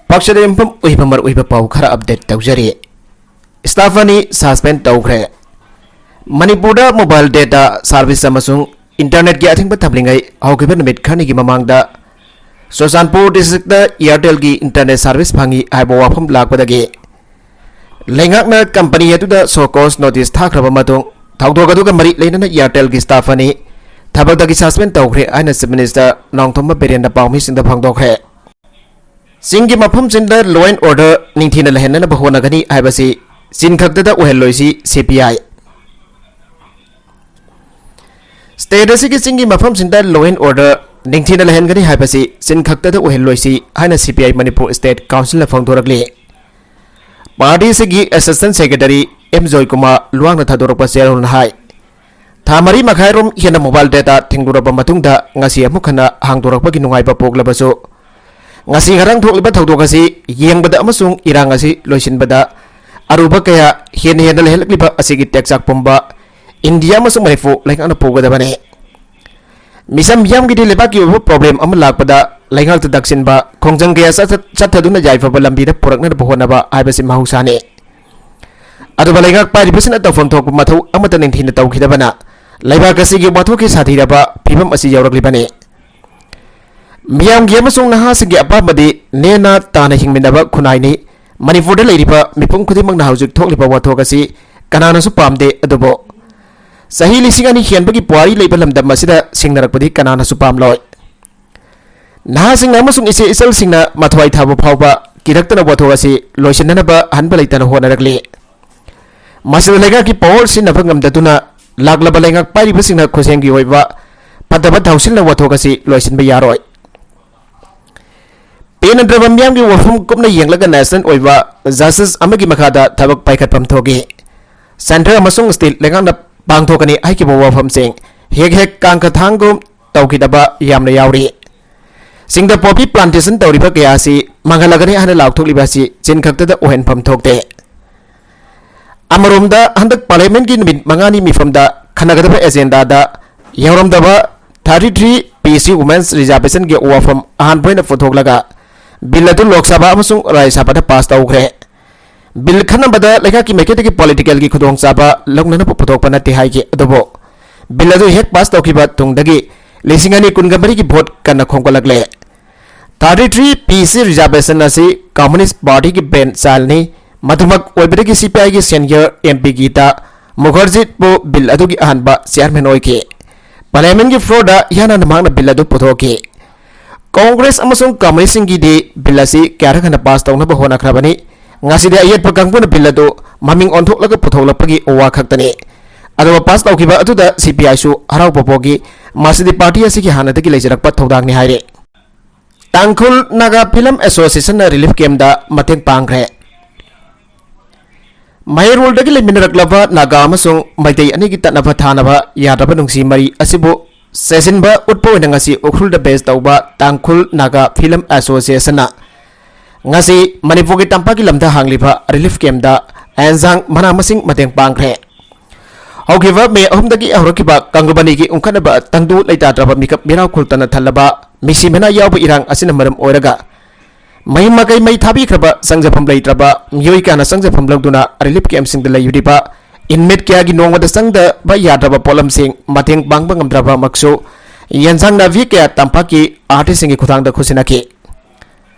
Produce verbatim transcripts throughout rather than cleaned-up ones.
ꯄꯥꯛꯆꯗ ꯌꯨꯝꯐꯝ ꯑꯣꯏꯕ ꯃꯔꯨꯑꯣꯏꯕ ꯄꯥꯎ ꯈꯔ ꯑꯞꯗꯦꯠ ꯇꯧꯖꯔꯤ꯫ ꯁ꯭ꯇꯥꯐ ꯑꯅꯤ ꯁꯁꯄꯦꯟ ꯇꯧꯈ꯭ꯔꯦ꯫ ꯃꯅꯤꯄꯨꯔꯗ ꯃꯣꯕꯥꯏꯜ ꯗꯦꯇꯥ ꯁꯥꯔꯚꯤꯁ ꯑꯃꯁꯨꯡ ꯏꯟꯇꯔꯅꯦꯠꯀꯤ ꯑꯊꯤꯡꯕ ꯊꯝꯂꯤꯉꯩ ꯍꯧꯈꯤꯕ ꯅꯨꯃꯤꯠ ꯈꯔꯅꯤꯒꯤ ꯃꯃꯥꯡꯗ ꯆꯨꯔꯆꯥꯟꯄꯨꯔ ꯗꯤꯁꯇ꯭ꯔꯤꯛꯇ ꯏꯌꯥꯔꯇꯦꯜꯒꯤ ꯏꯟꯇꯔꯅꯦꯠ ꯁꯥꯔꯚꯤꯁ ꯐꯪꯏ ꯍꯥꯏꯕ ꯋꯥꯐꯝ ꯂꯥꯛꯄꯗꯒꯤ ꯂꯩꯉꯥꯛꯅ ꯀꯝꯄꯅꯤ ꯑꯗꯨꯗ ꯁꯣ ꯀꯣꯁ ꯅꯣꯇꯤꯁ ꯊꯥꯈ꯭ꯔꯕ ꯃꯇꯨꯡ ꯊꯧꯗꯣꯛ ꯑꯗꯨꯒ ꯃꯔꯤ ꯂꯩꯅꯅ ꯏꯌꯥꯔꯇꯦꯜꯒꯤ ꯁ꯭ꯇꯥꯐ ꯑꯅꯤ ꯊꯕꯛꯇꯒꯤ ꯁꯁꯄꯦꯟ ꯇꯧꯈ꯭ꯔꯦ ꯍꯥꯏꯅ ꯆꯤꯐ ꯃꯤꯅꯤꯁꯇꯔ ꯅꯣꯡꯊꯣꯝꯕꯝ ꯕꯤꯔꯦꯟꯅ ꯄꯥꯎꯃꯤꯁꯤꯡꯗ ꯐꯣꯡꯗꯣꯛꯈ꯭ꯔꯦ꯫ ꯆꯤꯡꯒꯤ ꯃꯐꯝꯁꯤꯡꯗ law and order ꯅꯤꯡꯊꯤꯅ ꯂꯩꯍꯟꯅꯅꯕ ꯍꯣꯠꯅꯒꯅꯤ ꯍꯥꯏꯕꯁꯤ ꯆꯤꯟ ꯈꯛꯇꯗ ꯑꯣꯏꯍꯜꯂꯣꯏꯁꯤ ꯁꯤ ꯄꯤ ꯑꯥꯏ꯫ ꯁ꯭ꯇꯦꯠ ꯑꯁꯤꯒꯤ ꯆꯤꯡꯒꯤ ꯃꯐꯝꯁꯤꯡꯗ law and order ꯅꯤꯡꯊꯤꯅ ꯂꯩꯍꯟꯒꯅꯤ ꯍꯥꯏꯕꯁꯤ ꯆꯤꯟ ꯈꯛꯇꯗ ꯑꯣꯏꯍꯜꯂꯣꯏꯁꯤ ꯍꯥꯏꯅ ꯁꯤ ꯄꯤ ꯑꯥꯏ ꯃꯅꯤꯄꯨꯔ ꯁ꯭ꯇꯦꯠ ꯀꯥꯎꯟꯁꯤꯜꯅ ꯐꯣꯡꯗꯣꯔꯛꯂꯤ꯫ ꯄꯥꯔꯇꯤ ꯑꯁꯤꯒꯤ ꯑꯦꯁꯤꯁꯇꯦꯟꯠ ꯁꯦꯀ꯭ꯔꯦꯇꯔꯤ ꯑꯦꯝ ꯖꯣꯏꯀꯨꯃꯥꯔ ꯂꯨꯋꯥꯡꯅ ꯊꯥꯗꯣꯔꯛꯄ ꯆꯦꯔꯣꯜꯅ ꯍꯥꯏ, ꯊꯥ ꯃꯔꯤ ꯃꯈꯥꯏꯔꯣꯝ ꯍꯦꯟꯅ ꯃꯣꯕꯥꯏꯜ ꯗꯦꯇꯥ ꯊꯤꯡꯂꯨꯔꯕ ꯃꯇꯨꯡꯗ ꯉꯁꯤ ꯑꯃꯨꯛ ꯍꯟꯅ ꯍꯥꯡꯗꯣꯔꯛꯄꯒꯤ ꯅꯨꯡꯉꯥꯏꯕ ꯄꯣꯛꯂꯕꯁꯨ, ꯉꯁꯤ ꯉꯔꯥꯡ ꯊꯣꯛꯂꯤꯕ ꯊꯧꯗꯣꯛ ꯑꯁꯤ ꯌꯦꯡꯕꯗ ꯑꯃꯁꯨꯡ ꯏꯔꯥꯡ ꯑꯁꯤ ꯂꯣꯏꯁꯤꯟꯕꯗ ꯑꯔꯨꯕ ꯀꯌꯥ ꯍꯦꯟꯅ ꯍꯦꯟꯅ ꯂꯩꯍꯜꯂꯛꯂꯤꯕ ꯑꯁꯤꯒꯤ ꯇꯦꯛꯆꯥꯛ ꯄꯨꯝꯕ ꯏꯟꯗꯤꯌꯥ ꯑꯃꯁꯨꯡ ꯃꯅꯤꯄꯨꯔ ꯂꯩꯉꯥꯛꯅ ꯄꯨꯒꯗꯕꯅꯤ꯫ ꯃꯤꯆꯝ ꯃꯤꯌꯥꯝꯒꯤꯗꯤ ꯂꯩꯕꯥꯛꯀꯤ ꯑꯣꯏꯕ ꯄ꯭ꯔꯣꯕ꯭ꯂꯦꯝ ꯑꯃ ꯂꯥꯛꯄꯗ ꯂꯩꯉꯥꯛꯇ ꯇꯛꯁꯤꯟꯕ, ꯈꯣꯡꯖꯪ ꯀꯌꯥ ꯆꯠꯊ-, ꯆꯠꯊꯗꯨꯅ ꯌꯥꯏꯐꯕ ꯂꯝꯕꯤꯗ ꯄꯨꯔꯛꯅꯅꯕ ꯍꯣꯠꯅꯕ ꯍꯥꯏꯕꯁꯤ ꯃꯍꯧꯁꯥꯅꯤ꯫ ꯑꯗꯨꯕꯨ ꯂꯩꯉꯥꯛ ꯄꯥꯏꯔꯤꯕꯁꯤꯅ ꯇꯧꯐꯝ ꯊꯣꯛꯄ ꯃꯊꯧ ꯑꯃꯠꯇ ꯅꯤꯡꯊꯤꯅ ꯇꯧꯈꯤꯗꯕꯅ ꯂꯩꯕꯥꯛ ꯑꯁꯤꯒꯤ ꯋꯥꯊꯣꯛꯀꯤ ꯁꯥꯊꯤꯔꯕ ꯐꯤꯕꯝ ꯑꯁꯤ ꯌꯧꯔꯛꯂꯤꯕꯅꯤ꯫ ꯃꯤꯌꯥꯝꯒꯤ ꯑꯃꯁꯨꯡ ꯅꯍꯥꯁꯤꯡꯒꯤ ꯑꯄꯥꯝꯕꯗꯤ ꯅꯦꯅꯥ ꯇꯥꯅ ꯍꯤꯡꯃꯤꯟꯅꯕ ꯈꯨꯟꯅꯥꯏꯅꯤ꯫ ꯃꯅꯤꯄꯨꯔꯗ ꯂꯩꯔꯤꯕ ꯃꯤꯄꯨꯝ ꯈꯨꯗꯤꯡꯃꯛꯅ ꯍꯧꯖꯤꯛ ꯊꯣꯛꯂꯤꯕ ꯋꯥꯊꯣꯛ ꯑꯁꯤ ꯀꯅꯥꯅꯁꯨ ꯄꯥꯝꯗꯦ, ꯑꯗꯨꯕꯨ ꯆꯍꯤ ꯂꯤꯁꯤꯡ ꯑꯅꯤ ꯍꯦꯟꯕꯒꯤ ꯄꯨꯋꯥꯔꯤ ꯂꯩꯕ ꯂꯝꯗꯝ ꯑꯁꯤꯗ ꯁꯤꯡꯅꯔꯛꯄꯗꯤ ꯀꯅꯥꯅꯁꯨ ꯄꯥꯝꯂꯣꯏ꯫ ꯅꯍꯥꯁꯤꯡꯅ ꯑꯃꯁꯨꯡ ꯏꯆꯦ ꯏꯆꯜꯁꯤꯡꯅ ꯃꯊ꯭ꯋꯥꯏ ꯊꯥꯕ ꯐꯥꯎꯕ ꯀꯤꯔꯛꯇꯅ ꯋꯥꯊꯣꯛ ꯑꯁꯤ ꯂꯣꯏꯁꯤꯟꯅꯅꯕ ꯑꯍꯟꯕ ꯂꯩꯇꯅ ꯍꯣꯠꯅꯔꯛꯂꯤ꯫ ꯃꯁꯤꯗ ꯂꯩꯉꯥꯛꯀꯤ ꯄꯥꯋꯔ ꯁꯤꯖꯤꯟꯅꯕ ꯉꯝꯗꯗꯨꯅ ꯂꯥꯛꯂꯕ ꯂꯩꯉꯥꯛ ꯄꯥꯏꯔꯤꯕꯁꯤꯡꯅ ꯈꯨꯠꯁꯦꯝꯒꯤ ꯑꯣꯏꯕ ꯐꯠꯇꯕ ꯊꯧꯁꯤꯜꯅ ꯋꯥꯊꯣꯛ ꯑꯁꯤ ꯂꯣꯏꯁꯤꯟꯕ ꯌꯥꯔꯣꯏ꯫ ꯄꯦꯟꯅꯗ꯭ꯔꯕ ꯃꯤꯌꯥꯝꯒꯤ ꯋꯥꯐꯝ ꯀꯨꯞꯅ ꯌꯦꯡꯂꯒ ꯅꯦꯁꯅꯦꯜ ꯑꯣꯏꯕ ꯖꯁꯇꯤꯁ ꯑꯃꯒꯤ ꯃꯈꯥꯗ ꯊꯕꯛ ꯄꯥꯏꯈꯠꯐꯝ ꯊꯣꯛꯏ꯫ ꯁꯦꯟꯇꯔ ꯑꯃꯁꯨꯡ ꯁ꯭ꯇꯦꯠ ꯂꯩꯉꯥꯛꯅ ꯄꯥꯡꯊꯣꯛꯀꯅꯤ ꯍꯥꯏꯈꯤꯕ ꯋꯥꯐꯝꯁꯤꯡ ꯍꯦꯛ ꯍꯦꯛ ꯀꯥꯡꯈ ꯊꯥꯡꯒꯨꯝ ꯇꯧꯈꯤꯗꯕ ꯌꯥꯝꯅ ꯌꯥꯎꯔꯤ꯫ ꯆꯤꯡꯗ ꯄꯣꯄꯤ ꯄ꯭ꯂꯥꯟꯇꯦꯁꯟ ꯇꯧꯔꯤꯕ ꯀꯌꯥ ꯑꯁꯤ ꯃꯥꯡꯍꯜꯂꯒꯅꯤ ꯍꯥꯏꯅ ꯂꯥꯎꯊꯣꯛꯂꯤꯕ ꯑꯁꯤ ꯆꯤꯟ ꯈꯛꯇꯗ ꯑꯣꯏꯍꯟꯐꯝ ꯊꯣꯛꯇꯦ꯫ ꯑꯃꯔꯣꯝꯗ, ꯍꯟꯗꯛ ꯄꯥꯔꯂꯤꯌꯥꯃꯦꯟꯠꯀꯤ ꯅꯨꯃꯤꯠ ꯃꯉꯥꯅꯤ ꯃꯤꯐꯝꯗ ꯈꯟꯅꯒꯗꯕ ꯑꯦꯖꯦꯟꯗꯥꯗ ꯌꯥꯎꯔꯝꯗꯕ thirty three P C Women's Reservationꯒꯤ ꯋꯥꯐꯝ ꯑꯍꯥꯟꯕ ꯑꯣꯏꯅ ꯄꯨꯊꯣꯛꯂꯒ ꯕꯤꯜ ꯑꯗꯨ ꯂꯣꯛ ꯁꯚꯥ ꯑꯃꯁꯨꯡ ꯔꯥꯖ꯭ꯌ ꯁꯚꯥꯗ ꯄꯥꯁ ꯇꯧꯈ꯭ꯔꯦ꯫ ꯕꯤꯜ ꯈꯟꯅꯕꯗ ꯂꯩꯉꯥꯛꯀꯤ ꯃꯥꯏꯀꯩꯗꯒꯤ ꯄꯣꯂꯤꯇꯤꯀꯦꯜꯒꯤ ꯈꯨꯗꯣꯡꯆꯥꯕ ꯂꯧꯅꯅꯕ ꯄꯨꯊꯣꯛꯄ ꯅꯠꯇꯦ ꯍꯥꯏꯈꯤ꯫ ꯑꯗꯨꯕꯨ ꯕꯤꯜ ꯑꯗꯨ ꯍꯦꯛ ꯄꯥꯁ ꯇꯧꯈꯤꯕ ꯇꯨꯡꯗꯒꯤ ꯂꯤꯁꯤꯡ ꯑꯅꯤ ꯀꯨꯟꯒ ꯃꯔꯤꯒꯤ ꯚꯣꯠ ꯀꯟꯅ ꯈꯣꯝꯒꯠꯂꯛꯂꯦ꯫ ꯊꯥꯔꯇꯤ ꯊ꯭ꯔꯤ ꯄꯤ ꯁꯤ ꯔꯤꯖꯥꯔꯕꯦꯁꯟ ꯑꯁꯤ ꯀꯝꯃꯨꯅꯤꯁ꯭ꯠ ꯄꯥꯔꯇꯤꯒꯤ ꯕ꯭ꯔꯦꯟ ꯆꯥꯏꯜꯅꯤ꯫ ꯃꯗꯨꯃꯛ ꯑꯣꯏꯕꯗꯒꯤ ꯁꯤ ꯄꯤ ꯑꯥꯏꯒꯤ ꯁꯦꯅꯤꯌꯔ ꯑꯦꯝ ꯄꯤ ꯒꯤꯇꯥ ꯃꯨꯈꯔꯖꯤꯠꯄꯨ ꯕꯤꯜ ꯑꯗꯨꯒꯤ ꯑꯍꯥꯟꯕ ꯆꯤꯌꯥꯔꯃꯦꯟ ꯑꯣꯏꯈꯤ꯫ ꯄꯥꯔꯂꯤꯌꯥꯃꯦꯟꯠꯀꯤ ꯐ꯭ꯂꯣꯔꯗ ꯏꯍꯥꯟ ꯍꯥꯟꯅ ꯃꯍꯥꯛꯅ ꯕꯤꯜ ꯑꯗꯨ ꯄꯨꯊꯣꯛꯈꯤ꯫ ꯀꯣꯡꯒ꯭ꯔꯦꯁ ꯑꯃꯁꯨꯡ ꯀꯝꯃꯨꯅꯤꯁ꯭ꯠꯁꯤꯡꯒꯤꯗꯤ ꯕꯤꯜ ꯑꯁꯤ ꯀꯌꯥꯔꯛ ꯍꯟꯅ ꯄꯥꯁ ꯇꯧꯅꯕ ꯍꯣꯠꯅꯈ꯭ꯔꯕꯅꯤ꯫ ꯉꯁꯤꯗꯤ ꯑꯌꯦꯠꯄ ꯀꯥꯡꯕꯨꯅ ꯕꯤꯜ ꯑꯗꯨ ꯃꯃꯤꯡ ꯑꯣꯟꯊꯣꯛꯂꯒ ꯄꯨꯊꯣꯛꯂꯛꯄꯒꯤ ꯋꯥ ꯈꯛꯇꯅꯤ꯫ ꯑꯗꯨꯒ ꯄꯥꯁ ꯇꯧꯈꯤꯕ ꯑꯗꯨꯗ ꯁꯤ ꯄꯤ ꯑꯥꯏꯁꯨ ꯍꯔꯥꯎꯕ ꯐꯣꯡꯈꯤ꯫ ꯃꯁꯤꯗꯤ ꯄꯥꯔꯇꯤ ꯑꯁꯤꯒꯤ ꯍꯥꯟꯅꯗꯒꯤ ꯂꯩꯖꯔꯛꯄ ꯊꯧꯗꯥꯡꯅꯤ ꯍꯥꯏꯔꯤ꯫ ꯇꯥꯡꯈꯨꯜ ꯅꯥꯒꯥ ꯐꯤꯂꯝ ꯑꯦꯁꯣꯁꯤꯌꯦꯁꯟꯅ ꯔꯤꯂꯤꯐ ꯀꯦꯝꯞꯇ ꯃꯇꯦꯡ ꯄꯥꯡꯈ꯭ꯔꯦ꯫ ꯃꯍꯩꯔꯣꯜꯗꯒꯤ ꯂꯩꯃꯤꯟꯅꯔꯛꯂꯕ ꯅꯥꯒꯥ ꯑꯃꯁꯨꯡ ꯃꯩꯇꯩ ꯑꯅꯤꯒꯤ ꯇꯠꯅꯕ ꯊꯥꯅꯕ ꯌꯥꯗ꯭ꯔꯕ ꯅꯨꯡꯁꯤ ꯃꯔꯤ ꯑꯁꯤꯕꯨ ꯁꯦꯖꯤꯟꯕ ꯎꯠꯄ ꯑꯣꯏꯅ ꯉꯁꯤ ꯎꯈ꯭ꯔꯨꯜꯗ ꯕꯦꯖ ꯇꯧꯕ ꯇꯥꯡꯈꯨꯜ ꯅꯥꯒꯥ ꯐꯤꯂꯝ ꯑꯦꯁꯣꯁꯤꯌꯦꯁꯟꯅ ꯉꯁꯤ ꯃꯅꯤꯄꯨꯔꯒꯤ ꯇꯝꯄꯥꯛꯀꯤ ꯂꯝꯗ ꯍꯥꯡꯂꯤꯕ ꯔꯤꯂꯤꯐ ꯀꯦꯝꯞꯇ ꯑꯦꯟꯖꯥꯡ ꯃꯅꯥ ꯃꯁꯤꯡ ꯃꯇꯦꯡ ꯄꯥꯡꯈ꯭ꯔꯦ꯫ ꯍꯧꯈꯤꯕ ꯃꯦ ꯑꯍꯨꯝꯗꯒꯤ ꯍꯧꯔꯛꯈꯤꯕ ꯀꯪꯒꯨꯕꯥꯅꯤꯒꯤ ꯎꯪꯈꯠꯅꯕ ꯇꯪꯗꯨ ꯂꯩꯇꯥꯗ꯭ꯔꯕ ꯃꯤꯀꯞ ꯃꯤꯔꯥꯎꯈꯨꯜ ꯇꯅ ꯊꯜꯂꯕ ꯃꯤꯁꯤ ꯃꯤꯅꯥ ꯌꯥꯎꯕ ꯏꯔꯥꯡ ꯑꯁꯤꯅ ꯃꯔꯝ ꯑꯣꯏꯔꯒ ꯃꯌꯨꯝ ꯃꯀꯩ ꯃꯩ ꯊꯥꯕꯤꯈ꯭ꯔꯕ ꯆꯪꯖꯐꯝ ꯂꯩꯇ꯭ꯔꯕ ꯃꯤꯑꯣꯏ ꯀꯌꯥꯅ ꯆꯪꯖꯐꯝ ꯂꯧꯗꯨꯅ ꯔꯤꯂꯤꯐ ꯀꯦꯝꯞꯁꯤꯡꯗ ꯂꯩꯔꯤꯕ ꯏꯟꯃꯦꯠ ꯀꯌꯥꯒꯤ ꯅꯣꯡꯃꯗ ꯆꯪꯗꯕ ꯌꯥꯗ꯭ꯔꯕ ꯄꯣꯠꯂꯝꯁꯤꯡ ꯃꯇꯦꯡ ꯄꯥꯡꯕ ꯉꯝꯗ꯭ꯔꯕꯃꯛꯁꯨ ꯌꯦꯟꯁꯥꯡ ꯅꯥꯄꯤ ꯀꯌꯥ ꯇꯝꯄꯥꯛꯀꯤ ꯑꯥꯔꯇꯤꯁꯁꯤꯡꯒꯤ ꯈꯨꯠꯊꯥꯡꯗ ꯈꯨꯠꯁꯤꯟꯅꯈꯤ꯫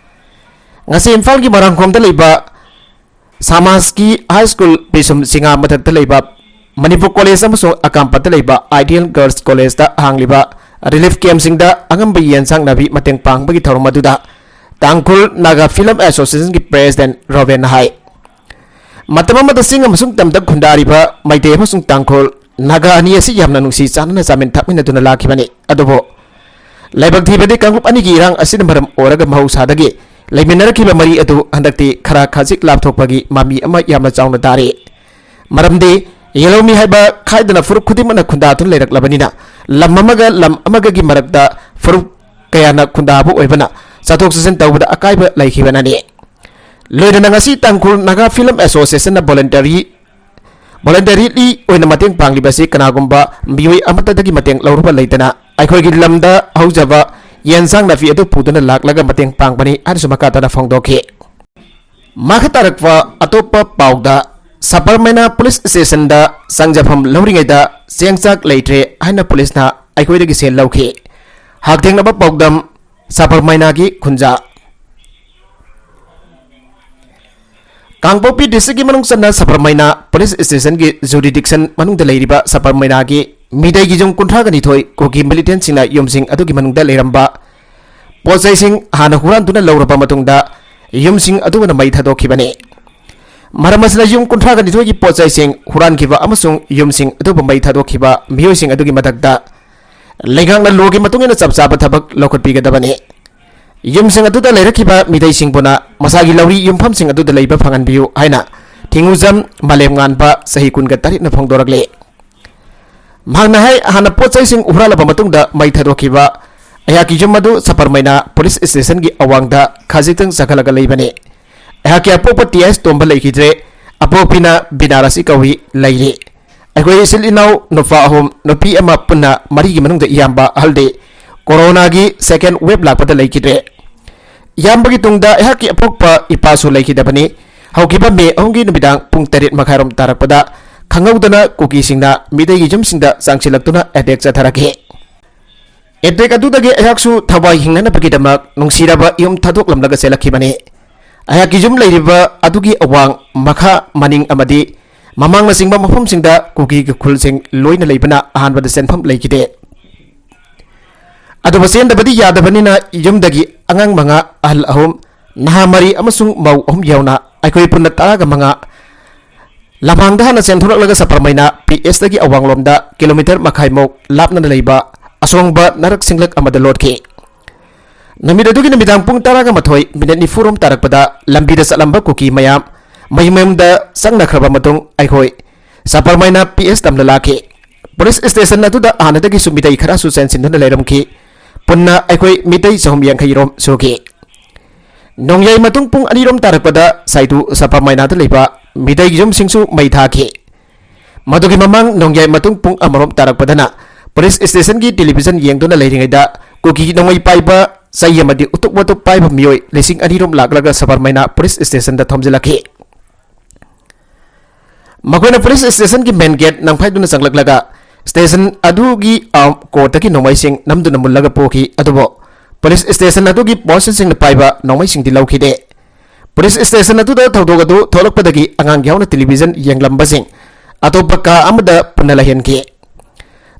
ꯉꯁꯤ ꯏꯝꯐꯥꯜꯒꯤ ꯃꯣꯏꯔꯥꯡꯈꯣꯝꯗ ꯂꯩꯕ ꯁꯃꯥꯖꯀꯤ ꯍꯥꯏ ꯁ꯭ꯀꯨꯜ ꯄꯤꯁꯨꯝ ꯆꯤꯉꯥ ꯃꯊꯛꯇ ꯂꯩꯕ ꯃꯅꯤꯄꯨꯔ ꯀꯣꯂꯦꯖ ꯑꯃꯁꯨꯡ ꯑꯀꯥꯝꯄꯠꯇ ꯂꯩꯕ ꯑꯥꯏꯗꯤꯌꯦꯜ ꯒꯔꯜꯁ ꯀꯣꯂꯦꯖꯇ ꯍꯥꯡꯂꯤꯕ ꯔꯤꯂꯤꯐ ꯀꯦꯝꯞꯁꯤꯡꯗ ꯑꯉꯝꯕ ꯌꯦꯟꯁꯥꯡ ꯅꯥꯄꯤ ꯃꯇꯦꯡ ꯄꯥꯡꯕꯒꯤ ꯊꯧꯔꯝ ꯑꯗꯨꯗ ꯇꯥꯡꯈꯨꯜ ꯅꯥꯒꯥ ꯐꯤꯂꯝ ꯑꯦꯁꯣꯁꯤꯌꯦꯁꯟꯒꯤ ꯄ꯭ꯔꯦꯁꯤꯗꯦꯟꯠ ꯔꯣꯕꯦꯟꯅ ꯍꯥꯏ, ꯃꯇꯝ ꯑꯃꯗ ꯆꯤꯡ ꯑꯃꯁꯨꯡ ꯇꯝꯗ ꯈꯨꯟꯗꯥꯔꯤꯕ ꯃꯩꯇꯩ ꯑꯃꯁꯨꯡ ꯇꯥꯡꯈꯨꯜ ꯅꯥꯒꯥ ꯑꯅꯤ ꯑꯁꯤ ꯌꯥꯝꯅ ꯅꯨꯡꯁꯤ ꯆꯥꯟꯅꯅ ꯆꯥꯃꯤꯟ ꯊꯛꯃꯤꯟꯅꯗꯨꯅ ꯂꯥꯛꯈꯤꯕꯅꯤ꯫ ꯑꯗꯨꯕꯨ ꯂꯥꯏꯕꯛ ꯊꯤꯕꯗꯤ ꯀꯥꯡꯂꯨꯞ ꯑꯅꯤꯒꯤ ꯏꯔꯥꯡ ꯑꯁꯤꯅ ꯃꯔꯝ ꯑꯣꯏꯔꯒ ꯃꯍꯧꯁꯥꯗꯒꯤ ꯂꯩꯃꯤꯟꯅꯔꯛꯈꯤꯕ ꯃꯔꯤ ꯑꯗꯨ ꯍꯟꯗꯛꯇꯤ ꯈꯔ ꯈꯖꯤꯛ ꯂꯥꯞꯊꯣꯛꯄꯒꯤ ꯃꯃꯤ ꯑꯃ ꯌꯥꯝꯅ ꯆꯥꯎꯅ ꯇꯥꯔꯤ꯫ ꯃꯔꯝꯗꯤ ꯌꯦꯜꯍꯧꯃꯤ ꯍꯥꯏꯕ ꯈꯥꯏꯗꯅ ꯐꯨꯔꯨꯞ ꯈꯨꯗꯤꯡꯃꯛꯅ ꯈꯨꯟꯗꯥꯗꯨꯅ ꯂꯩꯔꯛꯂꯕꯅꯤꯅ ꯂꯝ ꯑꯃꯒ ꯂꯝ ꯑꯃꯒꯒꯤ ꯃꯔꯛꯇ ꯐꯨꯔꯨꯞ ꯀꯌꯥꯅ ꯈꯨꯟꯗꯥꯕ ꯑꯣꯏꯕꯅ ꯆꯠꯊꯣꯛ ꯆꯠꯁꯤꯟ ꯇꯧꯕꯗ ꯑꯀꯥꯏꯕ ꯂꯩꯈꯤꯕꯅꯅꯤ꯫ ꯂꯣꯏꯅꯅ ꯉꯁꯤ ꯇꯥꯡꯈꯨꯜ ꯅꯥꯒꯥ ꯐꯤꯂꯝ ꯑꯦꯁꯣꯁꯤꯌꯦꯁꯟꯅ ꯚꯣꯂꯨꯟꯇꯔꯤ ꯚꯣꯂꯨꯟꯇꯔꯤꯂꯤ ꯑꯣꯏꯅ ꯃꯇꯦꯡ ꯄꯥꯡꯂꯤꯕ ꯑꯁꯤ ꯀꯅꯥꯒꯨꯝꯕ ꯃꯤꯑꯣꯏ ꯑꯃꯠꯇꯗꯒꯤ ꯃꯇꯦꯡ ꯂꯧꯔꯨꯕ ꯂꯩꯇꯅ ꯑꯩꯈꯣꯏꯒꯤ ꯂꯝꯗ ꯍꯧꯖꯕ ꯌꯦꯟꯁꯥꯡ ꯅꯥꯄꯤ ꯑꯗꯨ ꯄꯨꯗꯨꯅ ꯂꯥꯛꯂꯒ ꯃꯇꯦꯡ ꯄꯥꯡꯕꯅꯤ ꯍꯥꯏꯅꯁꯨ ꯃꯈꯥ ꯇꯥꯅ ꯐꯣꯡꯗꯣꯛꯈꯤ꯫ ꯃꯈꯥ ꯇꯥꯔꯛꯄ ꯑꯇꯣꯞꯄ ꯄꯥꯎꯗ, ꯁꯕꯔꯃꯩꯅꯥ ꯄꯨꯂꯤꯁ ꯁ꯭ꯇꯦꯁꯟꯗ ꯆꯪꯖꯐꯝ ꯂꯧꯔꯤꯉꯩꯗ ꯆꯦꯡ ꯆꯥꯛ ꯂꯩꯇ꯭ꯔꯦ ꯍꯥꯏꯅ ꯄꯨꯂꯤꯁꯅ ꯑꯩꯈꯣꯏꯗꯒꯤ ꯁꯦꯜ ꯂꯧꯈꯤ꯫ ꯍꯛꯊꯦꯡꯅꯕ ꯄꯥꯎꯗꯝ, ꯁꯕꯔꯃꯩꯅꯥꯒꯤ ꯈꯨꯟꯖꯥ꯫ ꯀꯥꯡꯄꯣꯛꯄꯤ ꯗꯤꯁꯇ꯭ꯔꯤꯛꯀꯤ ꯃꯅꯨꯡ ꯆꯟꯅ ꯁꯕꯔꯃꯩꯅꯥ ꯄꯨꯂꯤꯁ ꯁ꯭ꯇꯦꯁꯟꯒꯤ ꯖꯨꯔꯤꯗꯤꯛꯁꯟ ꯃꯅꯨꯡꯗ ꯂꯩꯔꯤꯕ ꯁꯕꯔꯃꯩꯅꯥꯒꯤ ꯃꯤꯇꯩꯒꯤ ꯌꯨꯝ ꯀꯨꯟꯊ꯭ꯔꯥꯒ ꯅꯤꯊꯣꯏ ꯀꯨꯀꯤ ꯃꯤꯂꯤꯇꯦꯟꯁꯤꯡꯅ ꯌꯨꯝꯁꯤꯡ ꯑꯗꯨꯒꯤ ꯃꯅꯨꯡꯗ ꯂꯩꯔꯝꯕ ꯄꯣꯠ ꯆꯩꯁꯤꯡ ꯍꯥꯟꯅ ꯍꯨꯔꯥꯟꯗꯨꯅ ꯂꯧꯔꯕ ꯃꯇꯨꯡꯗ ꯌꯨꯝꯁꯤꯡ ꯑꯗꯨꯕꯨꯅ ꯃꯩ ꯊꯥꯗꯣꯛꯈꯤꯕꯅꯤ꯫ ꯃꯔꯝ ꯑꯁꯤꯅ ꯌꯨꯝ ꯀꯨꯟꯊ꯭ꯔꯥꯒ ꯅꯤꯊꯣꯏꯒꯤ ꯄꯣꯠ ꯆꯩꯁꯤꯡ ꯍꯨꯔꯥꯟꯈꯤꯕ ꯑꯃꯁꯨꯡ ꯌꯨꯝꯁꯤꯡ ꯑꯗꯨꯕꯨ ꯃꯩ ꯊꯥꯗꯣꯛꯈꯤꯕ ꯃꯤꯑꯣꯏꯁꯤꯡ ꯑꯗꯨꯒꯤ ꯃꯊꯛꯇ ꯂꯩꯉꯥꯛꯅ ꯂꯣꯒꯤ ꯃꯇꯨꯡ ꯏꯟꯅ ꯆꯞ ꯆꯥꯕ ꯊꯕꯛ ꯂꯧꯈꯠꯄꯤꯒꯗꯕꯅꯤ꯫ ꯌꯨꯝꯁꯤꯡ ꯑꯗꯨꯗ ꯂꯩꯔꯛꯈꯤꯕ ꯃꯤꯇꯩꯁꯤꯡꯕꯨꯅ ꯃꯁꯥꯒꯤ ꯂꯧꯔꯤ ꯌꯨꯝꯐꯝꯁꯤꯡ ꯑꯗꯨꯗ ꯂꯩꯕ ꯐꯪꯍꯟꯕꯤꯌꯨ ꯍꯥꯏꯅ ꯊꯤꯡꯉꯨꯖꯝ ꯃꯥꯂꯦꯝꯉꯥꯟꯕ, ꯆꯍꯤ ꯀꯨꯟꯒ ꯇꯔꯦꯠꯅ ꯐꯣꯡꯗꯣꯔꯛꯂꯤ꯫ ꯃꯍꯥꯛꯅ ꯍꯥꯏ, ꯍꯥꯟꯅ ꯄꯣꯠ ꯆꯩꯁꯤꯡ ꯍꯨꯔꯥꯜꯂꯕ ꯃꯇꯨꯡꯗ ꯃꯩ ꯊꯥꯗꯣꯛꯈꯤꯕ ꯑꯩꯍꯥꯛꯀꯤ ꯌꯨꯝ ꯑꯗꯨ ꯁꯕꯔꯃꯩꯅꯥ ꯄꯨꯂꯤꯁ ꯁ꯭ꯇꯦꯁꯟꯒꯤ ꯑꯋꯥꯡꯗ ꯈꯖꯤꯛꯇꯪ ꯆꯪꯈꯠꯂꯒ ꯂꯩꯕꯅꯤ꯫ ꯑꯩꯍꯥꯛꯀꯤ ꯑꯄꯣꯛꯄ ꯇꯤ ꯑꯦꯁ ꯇꯣꯝꯕ ꯂꯩꯈꯤꯗ꯭ꯔꯦ꯫ ꯑꯄꯣꯛꯄꯤꯅ ꯕꯤꯅꯥꯔꯥꯁꯤ ꯀꯧꯏ, ꯂꯩꯔꯤ꯫ ꯑꯩꯈꯣꯏ ꯏꯆꯤꯜ ꯏꯅꯥꯎ ꯅꯨꯄꯥ ꯑꯍꯨꯝ, ꯅꯨꯄꯤ ꯑꯃ, ꯄꯨꯟꯅ ꯃꯔꯤꯒꯤ ꯃꯅꯨꯡꯗ ꯏꯌꯥꯝꯕ ꯑꯍꯜꯗꯤ ꯀꯣꯔꯣꯅꯥꯒꯤ ꯁꯦꯀꯦꯟ ꯋꯦꯕ ꯂꯥꯛꯄꯗ ꯂꯩꯈꯤꯗ꯭ꯔꯦ꯫ ꯏꯌꯥꯝꯕꯒꯤ ꯇꯨꯡꯗ ꯑꯩꯍꯥꯛꯀꯤ ꯑꯄꯣꯛꯄ ꯏꯄꯥꯁꯨ ꯂꯩꯈꯤꯗꯕꯅꯤ꯫ ꯍꯧꯈꯤꯕ ꯃꯦ ꯑꯍꯨꯝꯒꯤ ꯅꯨꯃꯤꯗꯥꯡ ꯄꯨꯡ ꯇꯔꯦꯠ ꯃꯈꯥꯏꯔꯣꯝ ꯇꯥꯔꯛꯄꯗ ꯈꯪꯍꯧꯗꯅ ꯀꯨꯀꯤꯁꯤꯡꯅ ꯃꯤꯇꯩꯒꯤ ꯌꯨꯝꯁꯤꯡꯗ ꯆꯪꯁꯤꯜꯂꯛꯇꯨꯅ ꯑꯦꯇꯦꯛ ꯆꯠꯊꯔꯛꯈꯤ꯫ ꯑꯦꯇꯦꯛ ꯑꯗꯨꯗꯒꯤ ꯑꯩꯍꯥꯛꯁꯨ ꯊꯋꯥꯏ ꯍꯤꯡꯅꯅꯕꯒꯤꯗꯃꯛ ꯅꯨꯡꯁꯤꯔꯕ ꯌꯨꯝ ꯊꯥꯗꯣꯛꯂꯝꯂꯒ ꯆꯦꯜꯂꯛꯈꯤꯕꯅꯤ꯫ ꯑꯩꯍꯥꯛꯀꯤ ꯌꯨꯝ ꯂꯩꯔꯤꯕ ꯑꯗꯨꯒꯤ ꯑꯋꯥꯡ, ꯃꯈꯥ, ꯃꯅꯤꯡ ꯑꯃꯗꯤ ꯃꯃꯥꯡꯅꯆꯤꯡꯕ ꯃꯐꯝꯁꯤꯡꯗ ꯀꯨꯀꯤꯒꯤ ꯈꯨꯜꯁꯤꯡ ꯂꯣꯏꯅ ꯂꯩꯕꯅ ꯑꯍꯥꯟꯕꯗ ꯆꯦꯟꯐꯝ ꯂꯩꯈꯤꯗꯦ꯫ ꯑꯗꯨꯕꯨ ꯆꯦꯟꯗꯕꯗꯤ ꯌꯥꯗꯕꯅꯤꯅ ꯌꯨꯝꯗꯒꯤ ꯑꯉꯥꯡ ꯃꯉꯥ, ꯑꯍꯜ ꯑꯍꯨꯝ, ꯅꯍꯥ ꯃꯔꯤ ꯑꯃꯁꯨꯡ ꯃꯧ ꯑꯍꯨꯝ ꯌꯥꯎꯅ ꯑꯩꯈꯣꯏ ꯄꯨꯟꯅ ꯇꯔꯥꯒ ꯃꯉꯥ ꯂꯝꯍꯥꯡꯗ ꯍꯥꯟꯅ ꯆꯦꯟꯊꯣꯔꯛꯂꯒ ꯁꯕꯔꯃꯩꯅꯥ ꯄꯤ ꯑꯦꯁꯇꯒꯤ ꯑꯋꯥꯡꯂꯣꯝꯗ ꯀꯤꯂꯣꯃꯤꯇꯔ ꯃꯈꯥꯏꯃꯨꯛ ꯂꯥꯞꯅ ꯂꯩꯕ ꯑꯁꯣꯡꯕ ꯅꯔꯛ ꯁꯤꯡꯂꯛ ꯑꯃꯗ ꯂꯣꯠꯈꯤ꯫ ꯅꯨꯃꯤꯠ ꯑꯗꯨꯒꯤ ꯅꯨꯃꯤꯗꯥꯡ ꯄꯨꯡ ꯇꯔꯥꯒ ꯃꯥꯊꯣꯏ ꯃꯤꯅꯤꯠ ꯅꯤꯐꯨꯔꯣꯝ ꯇꯥꯔꯛꯄꯗ ꯂꯝꯕꯤꯗ ꯆꯠꯂꯝꯕ ꯀꯨꯀꯤ ꯃꯌꯥꯝ ꯃꯌꯨꯝ ꯃꯌꯨꯝꯗ ꯆꯪꯅꯈ꯭ꯔꯕ ꯃꯇꯨꯡ ꯑꯩꯈꯣꯏ ꯁꯕꯔꯃꯩꯅꯥ ꯄꯤ ꯑꯦꯁ ꯇꯝꯅ ꯂꯥꯛꯈꯤ꯫ ꯄꯨꯂꯤꯁ ꯁ꯭ꯇꯦꯁꯟ ꯑꯗꯨꯗ ꯍꯥꯟꯅꯗꯒꯤꯁꯨ ꯃꯤꯇꯩ ꯈꯔꯁꯨ ꯆꯦꯟꯁꯤꯟꯗꯨꯅ ꯂꯩꯔꯝꯈꯤ꯫ ꯄꯨꯟꯅ ꯑꯩꯈꯣꯏ ꯃꯤꯇꯩ ꯆꯍꯨꯝ ꯌꯥꯡꯈꯩ ꯔꯣꯝ ꯁꯨꯈꯤ꯫ ꯅꯣꯡꯌꯥꯏ ꯃꯇꯨꯡ ꯄꯨꯡ ꯑꯅꯤ ꯔꯣꯝ ꯇꯥꯔꯛꯄꯗ ꯁꯥꯏꯗꯨ ꯁꯕꯔꯃꯩꯅꯥꯗ ꯂꯩꯕ ꯃꯤꯇꯩꯒꯤ ꯌꯨꯝꯁꯤꯡꯁꯨ ꯃꯩ ꯊꯥꯈꯤ꯫ ꯃꯗꯨꯒꯤ ꯃꯃꯥꯡ ꯅꯣꯡꯌꯥꯏ ꯃꯇꯨꯡ ꯄꯨꯡ ꯑꯃꯔꯣꯝ ꯇꯥꯔꯛꯄꯗꯅ ꯄꯨꯂꯤꯁ ꯁ꯭ꯇꯦꯁꯟꯒꯤ ꯇꯦꯂꯤꯚꯤꯖꯟ ꯌꯦꯡꯗꯨꯅ ꯂꯩꯔꯤꯉꯩꯗ ꯀꯨꯀꯤ ꯅꯣꯡꯃꯩ ꯄꯥꯏꯕ, ꯆꯩ ꯑꯃꯗꯤ ꯎꯇꯨꯞ ꯋꯥꯇꯨꯞ ꯄꯥꯏꯕ ꯃꯤꯑꯣꯏ ꯂꯤꯁꯤꯡ ꯑꯅꯤ ꯔꯣꯝ ꯂꯥꯛꯂꯒ ꯁꯕꯔꯃꯩꯅꯥ ꯄꯨꯂꯤꯁ ꯁ꯭ꯇꯦꯁꯟꯗ ꯊꯣꯝꯖꯤꯜꯂꯛꯈꯤ꯫ ꯃꯈꯣꯏꯅ ꯄꯨꯂꯤꯁ ꯁ꯭ꯇꯦꯁꯟꯒꯤ ꯃꯦꯟ ꯒꯦꯠ ꯅꯝꯈꯥꯏꯗꯨꯅ ꯆꯪꯂꯛꯂꯒ ꯁ꯭ꯇꯦꯁꯟ ꯑꯗꯨꯒꯤ, ꯑ, ꯀꯣꯔꯠꯇꯒꯤ ꯅꯣꯡꯃꯩꯁꯤꯡ ꯅꯝꯗꯨꯅ ꯃꯨꯜꯂꯒ ꯄꯨꯈꯤ꯫ ꯑꯗꯨꯕꯨ ꯄꯨꯂꯤꯁ ꯁ꯭ꯇꯦꯁꯟ ꯑꯗꯨꯒꯤ ꯕꯣꯁꯁꯤꯡꯅ ꯄꯥꯏꯕ ꯅꯣꯡꯃꯩꯁꯤꯡꯗꯤ ꯂꯧꯈꯤꯗꯦ꯫ ꯄꯨꯂꯤꯁ ꯁ꯭ꯇꯦꯁꯟ ꯑꯗꯨꯗ ꯊꯧꯗꯣꯛ ꯑꯗꯨ ꯊꯣꯛꯂꯛꯄꯗꯒꯤ ꯑꯉꯥꯡ ꯌꯥꯎꯅ ꯇꯦꯂꯤꯚꯤꯖꯟ ꯌꯦꯡꯂꯝꯕꯁꯤꯡ ꯑꯇꯣꯞꯄ ꯀꯥ ꯑꯃꯗ ꯄꯨꯟꯅ ꯂꯩꯍꯟꯈꯤ꯫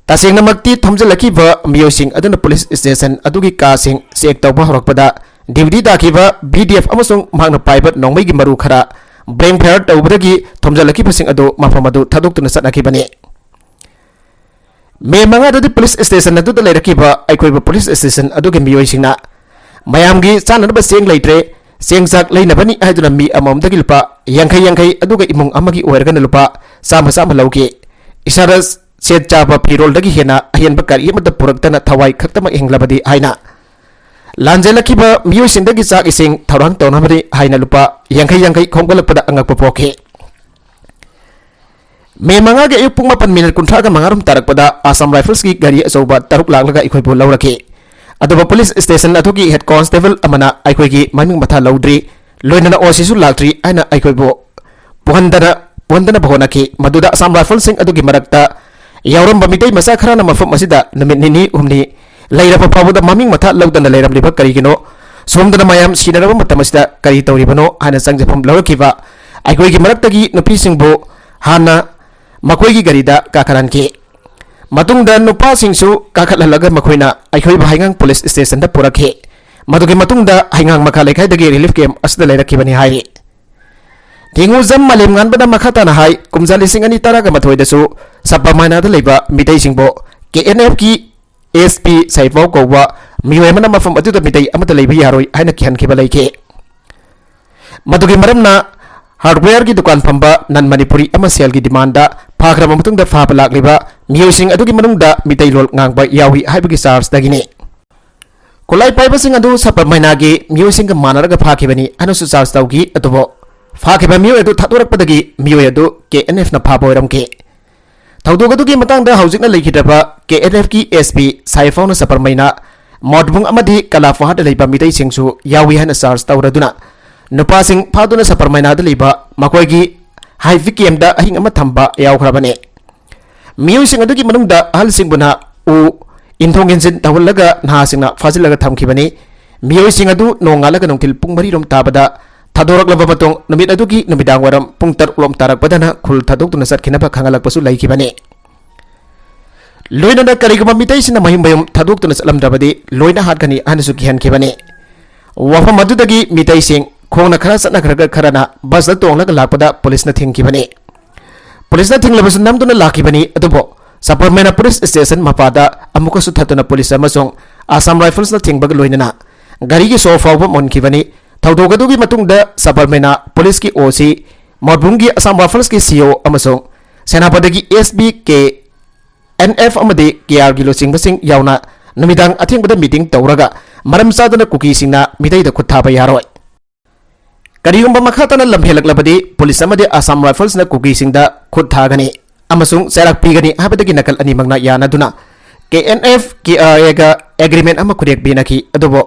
ꯇꯁꯦꯡꯅꯃꯛꯇꯤ ꯊꯣꯝꯖꯤꯜꯂꯛꯈꯤꯕ ꯃꯤꯑꯣꯏꯁꯤꯡ ꯑꯗꯨꯅ ꯄꯨꯂꯤꯁ ꯁ꯭ꯇꯦꯁꯟ ꯑꯗꯨꯒꯤ ꯀꯥꯁꯤꯡ ꯆꯦꯛ ꯇꯧꯕ ꯍꯧꯔꯛꯄꯗ ꯗ꯭ꯌꯨꯇꯤ ꯇꯥꯈꯤꯕ ꯚꯤ ꯗꯤ ꯑꯦꯐ ꯑꯃꯁꯨꯡ ꯃꯍꯥꯛꯅ ꯄꯥꯏꯕ ꯅꯣꯡꯃꯩꯒꯤ ꯃꯔꯨ ꯈꯔ ꯕ꯭ꯂꯦꯡ ꯐꯥꯌꯔ ꯇꯧꯕꯗꯒꯤ ꯊꯣꯝꯖꯤꯜꯂꯛꯈꯤꯕꯁꯤꯡ ꯑꯗꯨ ꯃꯐꯝ ꯑꯗꯨ ꯊꯥꯗꯣꯛꯇꯨꯅ ꯆꯠꯅꯈꯤꯕꯅꯤ꯫ ꯃꯦ ꯃꯉꯥꯗꯗꯤ ꯄꯨꯂꯤꯁ ꯁ꯭ꯇꯦꯁꯟ ꯑꯗꯨꯗ ꯂꯩꯔꯛꯈꯤꯕ ꯑꯩꯈꯣꯏꯕꯨ ꯄꯨꯂꯤꯁ ꯁ꯭ꯇꯦꯁꯟ ꯑꯗꯨꯒꯤ ꯃꯤꯑꯣꯏꯁꯤꯡꯅ ꯃꯌꯥꯝꯒꯤ ꯆꯥꯅꯅꯕ ꯆꯦꯡ ꯂꯩꯇ꯭ꯔꯦ, ꯆꯦꯡ ꯆꯥꯛ ꯂꯩꯅꯕꯅꯤ ꯍꯥꯏꯗꯨꯅ ꯃꯤ ꯑꯃꯃꯝꯗꯒꯤ ꯂꯨꯄꯥ ꯌꯥꯡꯈꯩ ꯌꯥꯡꯈꯩ, ꯑꯗꯨꯒ ꯏꯃꯨꯡ ꯑꯃꯒꯤ ꯑꯣꯏꯔꯒꯅ ꯂꯨꯄꯥ ꯆꯥꯝꯃ ꯆꯥꯝꯃ ꯂꯧꯈꯤ꯫ ꯏꯁꯥꯗ ꯁꯦꯠ ꯆꯥꯕ ꯐꯤꯔꯣꯜꯗꯒꯤ ꯍꯦꯟꯅ ꯑꯍꯦꯟꯕ ꯀꯔꯤ ꯑꯃꯠꯇ ꯄꯨꯔꯛꯇꯅ ꯊꯋꯥꯏ ꯈꯛꯇꯃꯛ ꯍꯤꯡꯂꯕꯗꯤ ꯍꯥꯏꯅ ꯂꯥꯟꯖꯦꯜꯂꯛꯈꯤꯕ ꯃꯤꯑꯣꯏꯁꯤꯡꯗꯒꯤ ꯆꯥꯛ ꯏꯁꯤꯡ ꯊꯧꯔꯥꯡ ꯇꯧꯅꯕꯅꯤ ꯍꯥꯏꯅ ꯂꯨꯄꯥ ꯌꯥꯡꯈꯩ ꯌꯥꯡꯈꯩ ꯈꯣꯝꯒꯠꯂꯛꯄꯗ ꯑꯉꯛꯄ ꯄꯣꯛꯈꯤ꯫ ꯃꯦ ꯃꯉꯥꯒꯤ ꯑꯌꯨꯛ ꯄꯨꯡ ꯃꯥꯄꯟ ꯃꯤꯅꯤꯠ ꯀꯨꯟꯊ꯭ꯔꯥꯒ ꯃꯉꯥ ꯔꯣꯝ ꯇꯥꯔꯛꯄꯗ ꯑꯁꯥꯝ ꯔꯥꯏꯐꯜꯁꯀꯤ ꯒꯥꯔꯤ ꯑꯆꯧꯕ ꯇꯔꯨꯛ ꯂꯥꯛꯂꯒ ꯑꯩꯈꯣꯏꯕꯨ ꯂꯧꯔꯛꯈꯤ꯫ ꯑꯗꯨꯕꯨ ꯄꯨꯂꯤꯁ ꯁ꯭ꯇꯦꯁꯟ ꯑꯗꯨꯒꯤ ꯍꯦꯗ ꯀꯣꯟꯁꯇꯦꯕꯜ ꯑꯃꯅ ꯑꯩꯈꯣꯏꯒꯤ ꯃꯃꯤꯡ ꯃꯊꯥ ꯂꯧꯗ꯭ꯔꯤ, ꯂꯣꯏꯅꯅ ꯑꯣ ꯁꯤꯁꯨ ꯂꯥꯛꯇ꯭ꯔꯤ ꯍꯥꯏꯅ ꯑꯩꯈꯣꯏꯕꯨ ꯄꯨꯍꯟꯗꯅ, ꯄꯨꯍꯟꯗꯅꯕ ꯍꯣꯠꯅꯈꯤ꯫ ꯃꯗꯨꯗ ꯑꯁꯥꯝ ꯔꯥꯏꯐꯜꯁꯤꯡ ꯑꯗꯨꯒꯤ ꯃꯔꯛꯇ ꯌꯥꯎꯔꯝꯕ ꯃꯤꯇꯩ ꯃꯆꯥ ꯈꯔꯅ ꯃꯐꯝ ꯑꯁꯤꯗ ꯅꯨꯃꯤꯠ ꯅꯤꯅꯤ ꯍꯨꯝꯅꯤ ꯂꯩꯔꯕ ꯐꯥꯎꯕꯗ ꯃꯃꯤꯡ ꯃꯊꯥ ꯂꯧꯗꯅ ꯂꯩꯔꯝꯂꯤꯕ ꯀꯔꯤꯒꯤꯅꯣ? ꯁꯣꯝꯗꯅ ꯃꯌꯥꯝ ꯁꯤꯅꯔꯕ ꯃꯇꯝ ꯑꯁꯤꯗ ꯀꯔꯤ ꯇꯧꯔꯤꯕꯅꯣ ꯍꯥꯏꯅ ꯆꯪꯖꯐꯝ ꯂꯧꯔꯛꯈꯤꯕ ꯑꯩꯈꯣꯏꯒꯤ ꯃꯔꯛꯇꯒꯤ ꯅꯨꯄꯤꯁꯤꯡꯕꯨ ꯍꯥꯟꯅ ꯃꯈꯣꯏꯒꯤ ꯒꯥꯔꯤꯗ ꯀꯥꯈꯠꯍꯟꯈꯤ꯫ ꯃꯇꯨꯡꯗ ꯅꯨꯄꯥꯁꯤꯡꯁꯨ ꯀꯥꯈꯠꯍꯜꯂꯒ ꯃꯈꯣꯏꯅ ꯑꯩꯈꯣꯏꯕꯨ ꯍꯩꯉꯥꯡ ꯄꯨꯂꯤꯁ ꯁ꯭ꯇꯦꯁꯟꯗ ꯄꯨꯔꯛꯈꯤ꯫ ꯃꯗꯨꯒꯤ ꯃꯇꯨꯡꯗ ꯍꯩꯉꯥꯡ ꯃꯈꯥ ꯂꯩꯀꯥꯏꯗꯒꯤ ꯔꯤꯂꯤꯐ ꯀꯦꯝꯞ ꯑꯁꯤꯗ ꯂꯩꯔꯛꯈꯤꯕꯅꯤ ꯍꯥꯏꯔꯤ꯫ ꯊꯦꯡꯉꯨꯖꯝ ꯃꯥꯂꯦꯝꯉꯥꯟꯕꯅ ꯃꯈꯥ ꯇꯥꯅ ꯍꯥꯏ, ꯀꯨꯝꯖꯥ ꯂꯤꯁꯤꯡ ꯑꯅꯤ ꯇꯔꯥꯒ ꯃꯥꯊꯣꯏꯗꯁꯨ ꯁꯕꯔꯃꯩꯅꯥꯗ ꯂꯩꯕ ꯃꯤꯇꯩꯁꯤꯡꯕꯨ ꯀꯦ ꯑꯦꯟ ꯑꯦꯐꯀꯤ ꯑꯦꯁ ꯄꯤ ꯁꯥꯏꯐꯥꯎ ꯀꯧꯕ ꯃꯤꯑꯣꯏ ꯑꯃꯅ ꯃꯐꯝ ꯑꯗꯨꯗ ꯃꯤꯇꯩ ꯑꯃꯠꯇ ꯂꯩꯕ ꯌꯥꯔꯣꯏ ꯍꯥꯏꯅ ꯀꯤꯍꯟꯈꯤꯕ ꯂꯩꯈꯤ꯫ ꯃꯗꯨꯒꯤ ꯃꯔꯝꯅ ꯍꯥꯔꯗꯋꯦꯌꯔꯒꯤ ꯗꯨꯀꯥꯟ ꯐꯝꯕ ꯅꯟ ꯃꯅꯤꯄꯨꯔꯤ ꯑꯃ ꯁꯦꯜꯒꯤ ꯗꯤꯃꯥꯟꯗ ꯐꯥꯈ꯭ꯔꯕ ꯃꯇꯨꯡꯗ ꯐꯥꯕ ꯂꯥꯛꯂꯤꯕ ꯃꯤꯑꯣꯏꯁꯤꯡ ꯑꯗꯨꯒꯤ ꯃꯅꯨꯡꯗ ꯃꯤꯇꯩꯂꯣꯟ ꯉꯥꯡꯕ ꯌꯥꯎꯏ ꯍꯥꯏꯕꯒꯤ ꯆꯥꯔꯖꯇꯒꯤꯅꯤ꯫ ꯈꯨꯠꯂꯥꯏ ꯄꯥꯏꯕꯁꯤꯡ ꯑꯗꯨ ꯁꯕꯔꯃꯩꯅꯥꯒꯤ ꯃꯤꯑꯣꯏꯁꯤꯡꯒ ꯃꯥꯟꯅꯔꯒ ꯐꯥꯈꯤꯕꯅꯤ ꯍꯥꯏꯅꯁꯨ ꯆꯥꯔꯖ ꯇꯧꯈꯤ꯫ ꯑꯗꯨꯕꯨ ꯐꯥꯈꯤꯕ ꯃꯤꯑꯣꯏ ꯑꯗꯨ ꯊꯥꯗꯣꯔꯛꯄꯗꯒꯤ ꯃꯤꯑꯣꯏ ꯑꯗꯨ ꯀꯦ ꯑꯦꯟ ꯑꯦꯐꯅ ꯐꯥꯕ ꯑꯣꯏꯔꯝꯈꯤ꯫ ꯊꯧꯗꯣꯛ ꯑꯗꯨꯒꯤ ꯃꯇꯥꯡꯗ ꯍꯧꯖꯤꯛꯅ ꯂꯩꯈꯤꯗ꯭ꯔꯕ ꯀꯦ ꯑꯦꯟ ꯑꯦꯐꯀꯤ ꯑꯦꯁ ꯄꯤ ꯁꯥꯏꯐꯥꯎꯅ ꯁꯕꯔꯃꯩꯅꯥ ꯃꯣꯠꯕꯨꯡ ꯑꯃꯗꯤ ꯀꯂꯥꯐꯍꯥꯠꯇ ꯂꯩꯕ ꯃꯤꯇꯩꯁꯤꯡꯁꯨ ꯌꯥꯎꯏ ꯍꯥꯏꯅ ꯆꯥꯔꯖ ꯇꯧꯔꯗꯨꯅ ꯅꯨꯄꯥꯁꯤꯡ ꯐꯥꯗꯨꯅ ꯁꯕꯔꯃꯩꯅꯥꯗ ꯂꯩꯕ ꯃꯈꯣꯏꯒꯤ ꯍꯥꯏꯐꯤ ꯀꯦꯝꯗ ꯑꯍꯤꯡ ꯑꯃ ꯊꯝꯕ ꯌꯥꯎꯈ꯭ꯔꯕꯅꯤ꯫ ꯃꯤꯑꯣꯏꯁꯤꯡ ꯑꯗꯨꯒꯤ ꯃꯅꯨꯡꯗ ꯑꯍꯜꯁꯤꯡꯕꯨꯅ ꯎ ꯏꯟꯊꯣꯛ ꯏꯟꯁꯤꯟ ꯇꯧꯍꯜꯂꯒ ꯅꯍꯥꯁꯤꯡꯅ ꯐꯥꯖꯤꯜꯂꯒ ꯊꯝꯈꯤꯕꯅꯤ꯫ ꯃꯤꯑꯣꯏꯁꯤꯡ ꯑꯗꯨ ꯅꯣꯡꯉꯥꯜꯂꯒ ꯅꯨꯡꯊꯤꯜ ꯄꯨꯡ ꯃꯔꯤ ꯔꯣꯝ ꯇꯥꯕꯗ ꯊꯥꯗꯣꯔꯛꯂꯕ ꯃꯇꯨꯡ, ꯅꯨꯃꯤꯠ ꯑꯗꯨꯒꯤ ꯅꯨꯃꯤꯗꯥꯡ ꯋꯥꯏꯔꯝ ꯄꯨꯡ ꯇꯔꯨꯛ ꯂꯣꯝ ꯇꯥꯔꯛꯄꯗꯅ ꯈꯨꯜ ꯊꯥꯗꯣꯛꯇꯨꯅ ꯆꯠꯈꯤꯅꯕ ꯈꯪꯍꯜꯂꯛꯄꯁꯨ ꯂꯩꯈꯤꯕꯅꯤ꯫ ꯂꯣꯏꯅꯅ ꯀꯔꯤꯒꯨꯝꯕ ꯃꯤꯇꯩꯁꯤꯡꯅ ꯃꯌꯨꯝ ꯃꯌꯨꯝ ꯊꯥꯗꯣꯛꯇꯨꯅ ꯆꯠꯂꯝꯗ꯭ꯔꯕꯗꯤ ꯂꯣꯏꯅ ꯍꯥꯠꯀꯅꯤ ꯍꯥꯏꯅꯁꯨ ꯀꯤꯍꯟꯈꯤꯕꯅꯤ꯫ ꯋꯥꯐꯝ ꯑꯗꯨꯗꯒꯤ ꯃꯤꯇꯩꯁꯤꯡ ꯈꯣꯡꯅ ꯈꯔ ꯆꯠꯅꯈ꯭ꯔꯒ ꯈꯔꯅ ꯕꯁꯇ ꯇꯣꯡꯂꯒ ꯂꯥꯛꯄꯗ ꯄꯨꯂꯤꯁꯅ ꯊꯤꯡꯈꯤꯕꯅꯤ꯫ ꯄꯨꯂꯤꯁꯅ ꯊꯤꯡꯂꯕꯁꯨ ꯅꯝꯗꯨꯅ ꯂꯥꯛꯈꯤꯕꯅꯤ, ꯑꯗꯨꯕꯨ ꯁꯕꯔꯃꯩꯅꯥ ꯄꯨꯂꯤꯁ ꯁ꯭ꯇꯦꯁꯟ ꯃꯄꯥꯗ ꯑꯃꯨꯛꯀꯁꯨ ꯊꯠꯇꯨꯅ ꯄꯨꯂꯤꯁ ꯑꯃꯁꯨꯡ ꯑꯁꯥꯝ ꯔꯥꯏꯐꯜꯁꯅ ꯊꯤꯡꯕꯒ ꯂꯣꯏꯅꯅ ꯒꯥꯔꯤꯒꯤ ꯁꯣ ꯐꯥꯎꯕ ꯃꯨꯟꯈꯤꯕꯅꯤ꯫ ꯊꯧꯗꯣꯛ ꯑꯗꯨꯒꯤ ꯃꯇꯨꯡꯗ ꯁꯕꯔꯃꯩꯅꯥ ꯄꯨꯂꯤꯁꯀꯤ ꯑꯣ ꯁꯤ, ꯃꯣꯠꯕꯨꯡꯒꯤ ꯑꯁꯥꯝ ꯔꯥꯏꯐꯜꯁꯀꯤ ꯁꯤ ꯑꯣ ꯑꯃꯁꯨꯡ ꯁꯦꯅꯥꯄꯇꯤꯒꯤ ꯑꯦꯁ ꯕꯤ, ꯀꯦ ꯑꯦꯟ ꯑꯦꯐ ꯑꯃꯗꯤ ꯀꯦ ꯑꯥꯔꯒꯤ ꯂꯨꯆꯤꯡꯕꯁꯤꯡ ꯌꯥꯎꯅ ꯅꯨꯃꯤꯗꯥꯡ ꯑꯊꯦꯡꯕꯗ ꯃꯤꯇꯤꯡ ꯇꯧꯔꯒ ꯃꯔꯝ ꯆꯥꯗꯅ ꯀꯨꯀꯤꯁꯤꯡꯅ ꯃꯤꯇꯩꯗ ꯈꯨꯠ ꯊꯥꯕ ꯌꯥꯔꯣꯏ꯫ ꯀꯔꯤꯒꯨꯝꯕ ꯃꯈꯥ ꯇꯥꯅ ꯂꯝꯍꯦꯜꯂꯛꯂꯕꯗꯤ ꯄꯨꯂꯤꯁ ꯑꯃꯗꯤ ꯑꯁꯥꯝ ꯔꯥꯏꯐꯜꯁꯅ ꯀꯨꯀꯤꯁꯤꯡꯗ ꯈꯨꯠ ꯊꯥꯒꯅꯤ ꯑꯃꯁꯨꯡ ꯆꯩꯔꯥꯛ ꯄꯤꯒꯅꯤ ꯍꯥꯏꯕꯗꯒꯤ ꯅꯥꯀꯜ ꯑꯅꯤꯃꯛꯅ ꯌꯥꯅꯗꯨꯅ K N F, K R ꯑꯦꯒ ꯑꯦꯒ꯭ꯔꯤꯃꯦꯟ ꯑꯃ ꯈꯨꯗꯦꯛ ꯄꯤꯅꯈꯤ꯫ ꯑꯗꯨꯕꯨ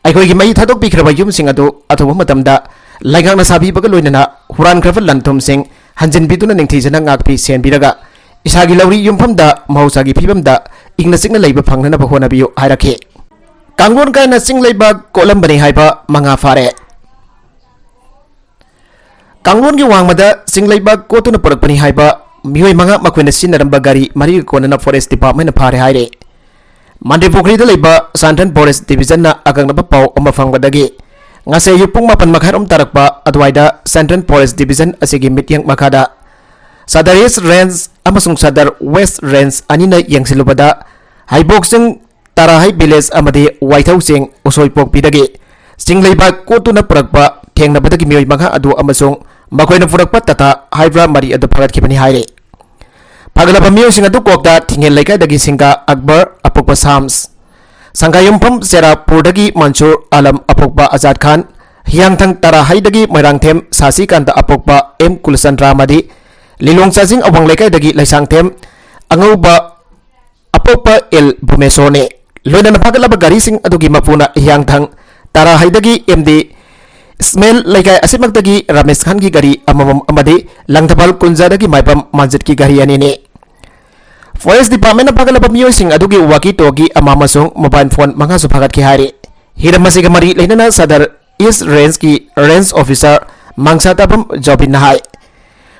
ꯑꯩꯈꯣꯏꯒꯤ ꯃꯩ ꯊꯥꯗꯣꯛꯄꯤꯈ꯭ꯔꯕ ꯌꯨꯝꯁꯤꯡ ꯑꯗꯨ ꯑꯊꯨꯕ ꯃꯇꯝꯗ ꯂꯩꯉꯥꯛꯅ ꯁꯥꯕꯤꯕꯒ ꯂꯣꯏꯅꯅ ꯍꯨꯔꯥꯟꯈ꯭ꯔꯕ ꯂꯟ ꯊꯨꯝꯁꯤꯡ ꯍꯟꯖꯤꯟꯕꯤꯗꯨꯅ ꯅꯤꯡꯊꯤꯖꯅ ꯉꯥꯛꯄꯤ ꯁꯦꯟꯕꯤꯔꯒ ꯏꯁꯥꯒꯤ ꯂꯧꯔꯤ ꯌꯨꯝꯐꯝꯗ ꯃꯍꯧꯁꯥꯒꯤ ꯐꯤꯕꯝꯗ ꯏꯪꯅ ꯆꯤꯛꯅ ꯂꯩꯕ ꯐꯪꯅꯅꯕ ꯍꯣꯠꯅꯕꯤꯌꯨ ꯍꯥꯏꯔꯛꯈꯤ꯫ ꯀꯥꯡꯂꯣꯟ ꯀꯥꯏꯅ ꯆꯤꯡ ꯂꯩꯕꯥꯛ ꯀꯣꯠꯂꯝꯕꯅꯤ ꯍꯥꯏꯕ ꯃꯉꯥ ꯐꯥꯔꯦ꯫ ꯀꯥꯡꯂꯣꯟꯒꯤ ꯋꯥꯡꯃꯗ ꯆꯤꯡ ꯂꯩꯕꯥꯛ ꯀꯣꯠꯇꯨꯅ ꯄꯨꯔꯛꯄꯅꯤ ꯍꯥꯏꯕ ꯃꯤꯑꯣꯏ ꯃꯉꯥ, ꯃꯈꯣꯏꯅ ꯁꯤꯖꯤꯟꯅꯔꯝꯕ ꯒꯥꯔꯤ ꯃꯔꯤꯒ ꯀꯣꯟꯅꯅ ꯐꯣꯔꯦꯁ ꯗꯤꯄꯥꯔꯠꯃꯦꯟꯅ ꯐꯥꯔꯦ ꯍꯥꯏꯔꯦ꯫ ꯃꯟꯗ꯭ꯔꯤ ꯄꯨꯈ꯭ꯔꯤꯗ ꯂꯩꯕ ꯁꯟꯇ꯭ꯔꯦꯜ ꯐꯣꯔꯦꯁ ꯗꯤꯕꯤꯖꯟꯅ ꯑꯀꯛꯅꯕ ꯄꯥꯎ ꯑꯃ ꯐꯪꯕꯗꯒꯤ ꯉꯁꯤ ꯑꯌꯨꯛ ꯄꯨꯡ ꯃꯥꯄꯟ ꯃꯈꯥꯏꯔꯣꯝ ꯇꯥꯔꯛꯄ ꯑꯗꯨꯋꯥꯏꯗ ꯁꯦꯟꯇ꯭ꯔꯦꯜ ꯐꯣꯔꯦꯁ ꯗꯤꯕꯤꯖꯟ ꯑꯁꯤꯒꯤ ꯃꯤꯠꯌꯦꯡ ꯃꯈꯥꯗ ꯁꯗꯔ ꯏꯁ ꯔꯦꯟꯖ ꯑꯃꯁꯨꯡ ꯁꯗꯔ ꯋꯦꯁ ꯔꯦꯟꯖ ꯑꯅꯤꯅ ꯌꯦꯡꯁꯤꯜꯂꯨꯕꯗ ꯍꯩꯕꯣꯛꯆꯤꯡ ꯇꯔꯥꯍꯩ ꯚꯤꯂꯦꯖ ꯑꯃꯗꯤ ꯋꯥꯏꯊꯧ ꯆꯤꯡ ꯎꯁꯣꯏꯄꯣꯛꯄꯤꯗꯒꯤ ꯆꯤꯡ ꯂꯩꯕꯥꯛ ꯀꯣꯠꯇꯨꯅ ꯄꯨꯔꯛꯄ ꯊꯦꯡꯅꯕꯗꯒꯤ ꯃꯤꯑꯣꯏ ꯃꯉꯥ ꯑꯗꯨ ꯑꯃꯁꯨꯡ ꯃꯈꯣꯏꯅ ꯄꯨꯔꯛꯄ ꯇꯥꯇꯥ ꯍꯥꯏꯕ꯭ꯔꯥ ꯃꯔꯤ ꯑꯗꯨ ꯐꯥꯒꯠꯈꯤꯕꯅꯤ ꯍꯥꯏꯔꯤ꯫ ꯐꯥꯒꯠꯂꯕ ꯃꯤꯑꯣꯏꯁꯤꯡ ꯑꯗꯨ ꯀꯣꯛꯇ ꯊꯤꯡꯉꯦꯜ ꯂꯩꯀꯥꯏꯗꯒꯤ ꯁꯤꯡꯒꯥ ꯑꯛꯕꯔ ꯑꯄꯣꯛꯄ ꯁꯥꯝꯁ, ꯁꯪꯒꯥꯌꯨꯝꯐꯝ ꯆꯦꯔꯥꯄꯨꯔꯗꯒꯤ ꯃꯟꯁꯨꯔ ꯑꯂꯝ ꯑꯄꯣꯛꯄ ꯑꯖꯥꯗ ꯈꯥꯟ, ꯍꯤꯌꯥꯡꯊꯥꯡ ꯇꯔꯥꯍꯩꯗꯒꯤ ꯃꯣꯏꯔꯥꯡꯊꯦꯝ ꯁꯥꯁꯤꯀꯥꯟꯇ ꯑꯄꯣꯛꯄ ꯑꯦꯝ ꯀꯨꯂꯆꯟꯗ꯭ꯔ ꯑꯃꯗꯤ ꯂꯤꯂꯣꯡ ꯆꯥꯖꯤꯡ ꯑꯋꯥꯡ ꯂꯩꯀꯥꯏꯗꯒꯤ ꯂꯩꯁꯥꯡꯊꯦꯝ ꯑꯉꯧꯕ ꯑꯄꯣꯛꯄ ꯑꯦꯜ ꯚꯨꯃꯦꯁꯣꯔꯅꯤ꯫ ꯂꯣꯏꯅꯅ ꯐꯥꯒꯠꯂꯕ ꯒꯥꯔꯤꯁꯤꯡ ꯑꯗꯨꯒꯤ ꯃꯄꯨꯅ ꯍꯤꯌꯥꯡꯊꯥꯡ ꯇꯥꯔꯥꯍꯩꯗꯒꯤ ꯑꯦꯝ ꯗꯤ ꯏꯁꯃꯦꯜ ꯂꯩꯀꯥꯏ ꯑꯁꯤꯃꯛꯇꯒꯤ ꯔꯥꯃꯦꯁ ꯈꯥꯟꯒꯤ ꯒꯥꯔꯤ ꯑꯃꯃꯝ ꯑꯃꯗꯤ ꯂꯪꯊꯕꯥꯜ ꯀꯨꯟꯖꯥꯗꯒꯤ ꯃꯥꯏꯕꯝ ꯃꯥꯟꯖꯤꯠꯀꯤ ꯒꯥꯔꯤ ꯑꯅꯤꯅꯤ꯫ ꯐꯣꯔꯦꯁ ꯗꯤꯄꯥꯔꯠꯃꯦꯟꯅ ꯐꯥꯒꯠꯂꯕ ꯃꯤꯑꯣꯏꯁꯤꯡ ꯑꯗꯨꯒꯤ ꯋꯥꯀꯤ ꯇꯣꯀꯤ ꯑꯃ ꯑꯃꯁꯨꯡ ꯃꯣꯕꯥꯏꯜ ꯐꯣꯟ ꯃꯉꯥꯁꯨ ꯐꯥꯒꯠꯈꯤ ꯍꯥꯏꯔꯤ꯫ ꯍꯤꯔꯝ ꯑꯁꯤꯒ ꯃꯔꯤ ꯂꯩꯅꯅ ꯁꯗꯔ ꯏꯁ ꯔꯦꯟꯖꯀꯤ ꯔꯦꯟꯖ ꯑꯣꯐꯤꯁꯥꯔ ꯃꯥꯡꯁꯥꯇꯥꯕꯝ ꯖꯣꯕꯤꯟꯅ ꯍꯥꯏ,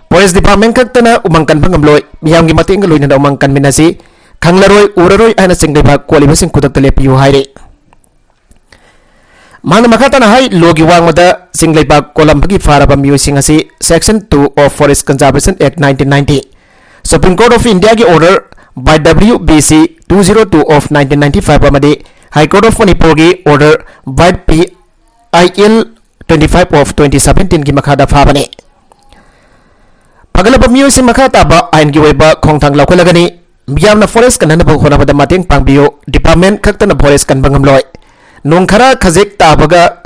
ꯐꯣꯔꯦꯁ ꯗꯤꯄꯥꯔꯠꯃꯦꯟ ꯈꯛꯇꯅ ꯎꯃꯪ ꯀꯟꯕ ꯉꯝꯂꯣꯏ, ꯃꯤꯌꯥꯝꯒꯤ ꯃꯇꯦꯡꯒ ꯂꯣꯏꯅꯅ ꯎꯃꯪ ꯀꯟꯃꯤꯟꯅꯁꯤ, ꯈꯪꯂꯔꯣꯏ ꯎꯔꯔꯣꯏ ꯍꯥꯏꯅ ꯆꯤꯡ ꯂꯩꯕꯥꯛ ꯀꯣꯠꯂꯤꯕꯁꯤꯡ ꯈꯨꯗꯛꯇ ꯂꯦꯞꯄꯤꯌꯨ ꯍꯥꯏꯔꯤ꯫ ꯃꯍꯥꯛꯅ ꯃꯈꯥ ꯇꯥꯅ ꯍꯥꯏ, ꯂꯣꯒꯤ ꯋꯥꯡꯃꯗ ꯆꯤꯡ ꯂꯩꯕꯥꯛ ꯀꯣꯜꯂꯝꯕꯒꯤ ꯐꯥꯔꯕ ꯃꯤꯑꯣꯏꯁꯤꯡ ꯑꯁꯤ Section two of Forest Conservation Act nineteen ninety, Supreme Court of Indiaꯒꯤ order by W B C two zero two of nineteen ninety five ꯑꯃꯗꯤ High Court of ꯃꯅꯤꯄꯨꯔꯒꯤ order by P I L twenty five of twenty seventeenꯒꯤ ꯃꯈꯥꯗ ꯐꯥꯕꯅꯤ꯫ ꯐꯒꯠꯂꯕ ꯃꯤꯑꯣꯏꯁꯤꯡ ꯃꯈꯥ ꯇꯥꯕ ꯑꯥꯏꯟꯒꯤ ꯑꯣꯏꯕ ꯈꯣꯡꯊꯥꯡ ꯂꯧꯈꯠꯂꯒꯅꯤ꯫ ꯃꯤꯌꯥꯝꯅ ꯐꯣꯔꯦꯁ ꯀꯟꯅꯅꯕ ꯍꯣꯠꯅꯕꯗ ꯃꯇꯦꯡ ꯄꯥꯡꯕꯤꯌꯨ꯫ ꯗꯤꯄꯥꯔꯠꯃꯦꯟ ꯈꯛꯇꯅ ꯐꯣꯔꯦꯁ ꯀꯟꯕ ꯉꯝꯂꯣꯏ꯫ ꯅꯣꯡ ꯈꯔ ꯈꯖꯤꯛ ꯇꯥꯕꯒ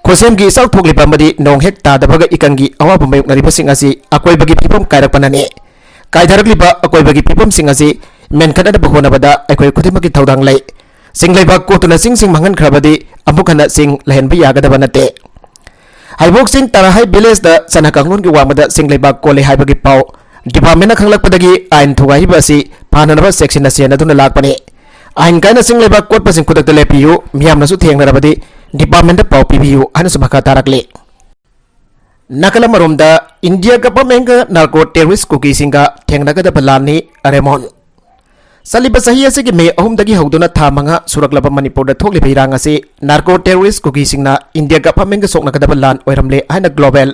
ꯈꯨꯠꯁꯦꯝꯒꯤ ꯏꯆꯥꯎ ꯊꯣꯛꯂꯤꯕ ꯑꯃꯗꯤ ꯅꯣꯡ ꯍꯦꯛ ꯇꯥꯗꯕꯒ ꯏꯀꯪꯒꯤ ꯑꯋꯥꯕ ꯃꯥꯌꯣꯛꯅꯔꯤꯕꯁꯤꯡ ꯑꯁꯤ ꯑꯀꯣꯏꯕꯒꯤ ꯐꯤꯕꯝ ꯀꯥꯏꯔꯛꯄꯅꯅꯤ꯫ ꯀꯥꯏꯊꯔꯛꯂꯤꯕ ꯑꯀꯣꯏꯕꯒꯤ ꯐꯤꯕꯝꯁꯤꯡ ꯑꯁꯤ ꯃꯦꯟꯈꯠꯅꯅꯕ ꯍꯣꯠꯅꯕꯗ ꯑꯩꯈꯣꯏ ꯈꯨꯗꯤꯡꯃꯛꯀꯤ ꯊꯧꯗꯥꯡ ꯂꯩ꯫ ꯆꯤꯡ ꯂꯩꯕꯥꯛ ꯀꯣꯠꯇꯨꯅ ꯆꯤꯡꯁꯤꯡ ꯃꯥꯡꯍꯟꯈ꯭ꯔꯕꯗꯤ ꯑꯃꯨꯛ ꯍꯟꯅ ꯆꯤꯡ ꯂꯩꯍꯟꯕ ꯌꯥꯒꯗꯕ ꯅꯠꯇꯦ꯫ ꯍꯩꯕꯣꯛ ꯆꯤꯡ ꯇꯔꯥꯍꯩ ꯚꯤꯂꯦꯖꯇ ꯆꯠꯅ ꯀꯥꯡꯂꯣꯟꯒꯤ ꯋꯥꯡꯃꯗ ꯆꯤꯡ ꯂꯩꯕꯥꯛ ꯀꯣꯜꯂꯦ ꯍꯥꯏꯕꯒꯤ ꯄꯥꯎ ꯗꯤꯄꯥꯔꯠꯃꯦꯟꯅ ꯈꯪꯂꯛꯄꯗꯒꯤ ꯑꯥꯏꯟ ꯊꯨꯒꯥꯏꯔꯤꯕ ꯑꯁꯤ ꯐꯥꯅꯅꯕ ꯆꯦꯛꯁꯤꯟꯅ ꯆꯦꯟꯅꯗꯨꯅ ꯂꯥꯛꯄꯅꯤ꯫ ꯑꯥꯏꯟ ꯀꯥꯏꯅ ꯆꯤꯡ ꯂꯩꯕꯥꯛ ꯀꯣꯠꯄꯁꯤꯡ ꯈꯨꯗꯛꯇ ꯂꯦꯞꯄꯤꯌꯨ, ꯃꯤꯌꯥꯝꯅꯁꯨ ꯊꯦꯡꯅꯔꯕꯗꯤ ꯗꯤꯄꯥꯔꯠꯃꯦꯟꯗ ꯄꯥꯎ ꯄꯤꯕꯤꯌꯨ ꯍꯥꯏꯅꯁꯨ ꯃꯈꯥ ꯇꯥꯔꯛꯂꯤ꯫ ꯅꯥꯀꯜ ꯑꯃꯔꯣꯝꯗ ꯏꯟꯗꯤꯌꯥ ꯒꯚꯔꯟꯃꯦꯟꯒ ꯅꯥꯔꯀꯣ ꯇꯦꯔꯣꯔꯤꯁ ꯀꯨꯀꯤꯁꯤꯡꯒ ꯊꯦꯡꯅꯒꯗꯕ ꯂꯥꯟꯅꯤ, ꯔꯦꯃꯣꯟ꯫ ꯆꯠꯂꯤꯕ ꯆꯍꯤ ꯑꯁꯤꯒꯤ ꯃꯦ ꯑꯍꯨꯝꯗꯒꯤ ꯍꯧꯗꯨꯅ ꯊꯥ ꯃꯉꯥ ꯁꯨꯔꯛꯂꯕ ꯃꯅꯤꯄꯨꯔꯗ ꯊꯣꯛꯂꯤꯕ ꯏꯔꯥꯡ ꯑꯁꯤ ꯅꯥꯔꯀꯣ ꯇꯦꯔꯣꯔꯤꯁ ꯀꯨꯀꯤꯁꯤꯡꯅ ꯏꯟꯗꯤꯌꯥ ꯒꯚꯔꯟꯃꯦꯟꯒ ꯁꯣꯛꯅꯒꯗꯕ ꯂꯥꯟ ꯑꯣꯏꯔꯝꯂꯦ ꯍꯥꯏꯅ ꯒ꯭ꯂꯣꯕꯦꯜ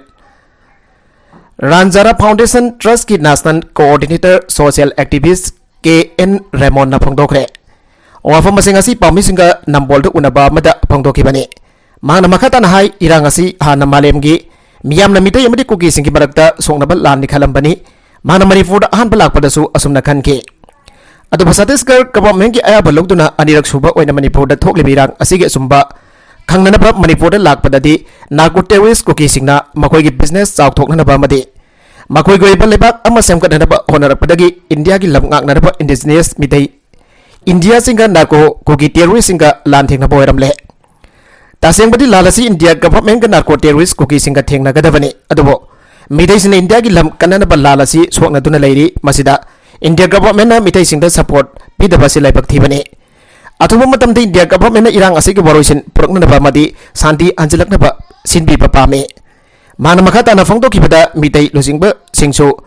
ꯔꯥꯟꯖꯥꯔꯥ ꯐꯥꯎꯟꯗꯦꯁꯟ ꯇ꯭ꯔꯁꯀꯤ national coordinator social activist K N ꯔꯦꯃꯣꯟꯅ ꯐꯣꯡꯗꯣꯛꯈ꯭ꯔꯦ꯫ ꯋꯥꯐꯝ ꯑꯁꯤ ꯉꯁꯤ ꯄꯥꯎꯃꯤꯁꯤꯡꯒ ꯅꯝꯕꯣꯜꯗ ꯎꯅꯕ ꯑꯃꯗ ꯐꯣꯡꯗꯣꯛꯈꯤꯕꯅꯤ꯫ ꯃꯍꯥꯛꯅ ꯃꯈꯥ ꯇꯥꯅ ꯍꯥꯏ, ꯏꯔꯥꯡ ꯑꯁꯤ ꯍꯥꯟꯅ ꯃꯥꯂꯦꯝꯒꯤ ꯃꯤꯌꯥꯝꯅ ꯃꯤꯇꯩ ꯑꯃꯗꯤ ꯀꯨꯀꯤꯁꯤꯡꯒꯤ ꯃꯔꯛꯇ ꯁꯣꯛꯅꯕ ꯂꯥꯟꯅꯤ ꯈꯜꯂꯝꯕꯅꯤ꯫ ꯃꯍꯥꯛꯅ ꯃꯅꯤꯄꯨꯔꯗ ꯑꯍꯥꯟꯕ ꯂꯥꯛꯄꯗꯁꯨ ꯑꯁꯨꯝꯅ ꯈꯟꯈꯤ꯫ ꯑꯗꯨꯕꯨ ꯁꯠꯇꯤꯁꯒꯔ ꯒꯚꯔꯟꯃꯦꯟꯒꯤ ꯑꯌꯥꯕ ꯂꯧꯗꯨꯅ ꯑꯅꯤꯔꯛ ꯁꯨꯕ ꯑꯣꯏꯅ ꯃꯅꯤꯄꯨꯔꯗ ꯊꯣꯛꯂꯤꯕ ꯏꯔꯥꯡ ꯑꯁꯤꯒꯤ ꯑꯆꯨꯝꯕ ꯈꯪꯅꯅꯕ ꯃꯅꯤꯄꯨꯔꯗ ꯂꯥꯛꯄꯗꯗꯤ ꯅꯥꯔꯀꯣ ꯇꯦꯔꯣꯔꯤꯁ ꯀꯨꯀꯤꯁꯤꯡꯅ ꯃꯈꯣꯏꯒꯤ ꯕꯤꯖꯤꯅꯦꯁ ꯆꯥꯎꯊꯣꯛꯅꯅꯕ ꯑꯃꯗꯤ ꯃꯈꯣꯏꯒꯤ ꯑꯣꯏꯕ ꯂꯩꯕꯥꯛ ꯑꯃ ꯁꯦꯝꯒꯠꯅꯅꯕ ꯍꯣꯠꯅꯔꯛꯄꯗꯒꯤ ꯏꯟꯗꯤꯌꯥꯒꯤ ꯂꯝ ꯉꯥꯛꯅꯔꯕ ꯏꯟꯗꯤꯖꯤꯅꯁ ꯃꯤꯇꯩ ꯏꯟꯗꯤꯌꯥꯁꯤꯡꯒ ꯅꯥꯔꯀꯣ ꯀꯨꯀꯤ ꯇꯦꯔꯣꯔꯤꯁꯁꯤꯡꯒ ꯂꯥꯟ ꯊꯦꯡꯅꯕ ꯑꯣꯏꯔꯝꯂꯦ꯫ ꯇꯁꯦꯡꯕꯗꯤ ꯂꯥꯟ ꯑꯁꯤ ꯏꯟꯗꯤꯌꯥ ꯒꯚꯔꯟꯃꯦꯟꯠꯀ ꯅꯥꯔꯀꯣ ꯇꯦꯔꯣꯔꯤꯁꯠ ꯀꯨꯀꯤꯁꯤꯡꯒ ꯊꯦꯡꯅꯒꯗꯕꯅꯤ, ꯑꯗꯨꯕꯨ ꯃꯤꯇꯩꯁꯤꯡꯅ ꯏꯟꯗꯤꯌꯥꯒꯤ ꯂꯝ ꯀꯟꯅꯅꯕ ꯂꯥꯟ ꯑꯁꯤ ꯁꯣꯛꯅꯗꯨꯅ ꯂꯩꯔꯤ꯫ ꯃꯁꯤꯗ ꯏꯟꯗꯤꯌꯥ ꯒꯚꯔꯟꯃꯦꯟꯠꯅ ꯃꯤꯇꯩꯁꯤꯡꯗ ꯁꯄꯣꯔꯠ ꯄꯤꯗꯕ ꯑꯁꯤ ꯂꯥꯏꯕꯛ ꯊꯤꯕꯅꯤ꯫ ꯑꯊꯨꯕ ꯃꯇꯝꯗ ꯏꯟꯗꯤꯌꯥ ꯒꯚꯔꯟꯃꯦꯟꯠꯅ ꯏꯔꯥꯡ ꯑꯁꯤꯒꯤ ꯋꯥꯔꯣꯏꯁꯤꯟ ꯄꯨꯔꯛꯅꯅꯕ ꯑꯃꯗꯤ ꯁꯥꯟꯇꯤ ꯍꯟꯖꯤꯜꯂꯛꯅꯕ ꯁꯤꯟꯕꯤꯕ ꯄꯥꯝꯃꯤ꯫ ꯃꯍꯥꯛꯅ ꯃꯈꯥ ꯇꯥꯅ ꯐꯣꯡꯗꯣꯛꯈꯤꯕꯗ, ꯃꯤꯇꯩ ꯂꯨꯆꯤꯡꯕꯁꯤꯡꯁꯨ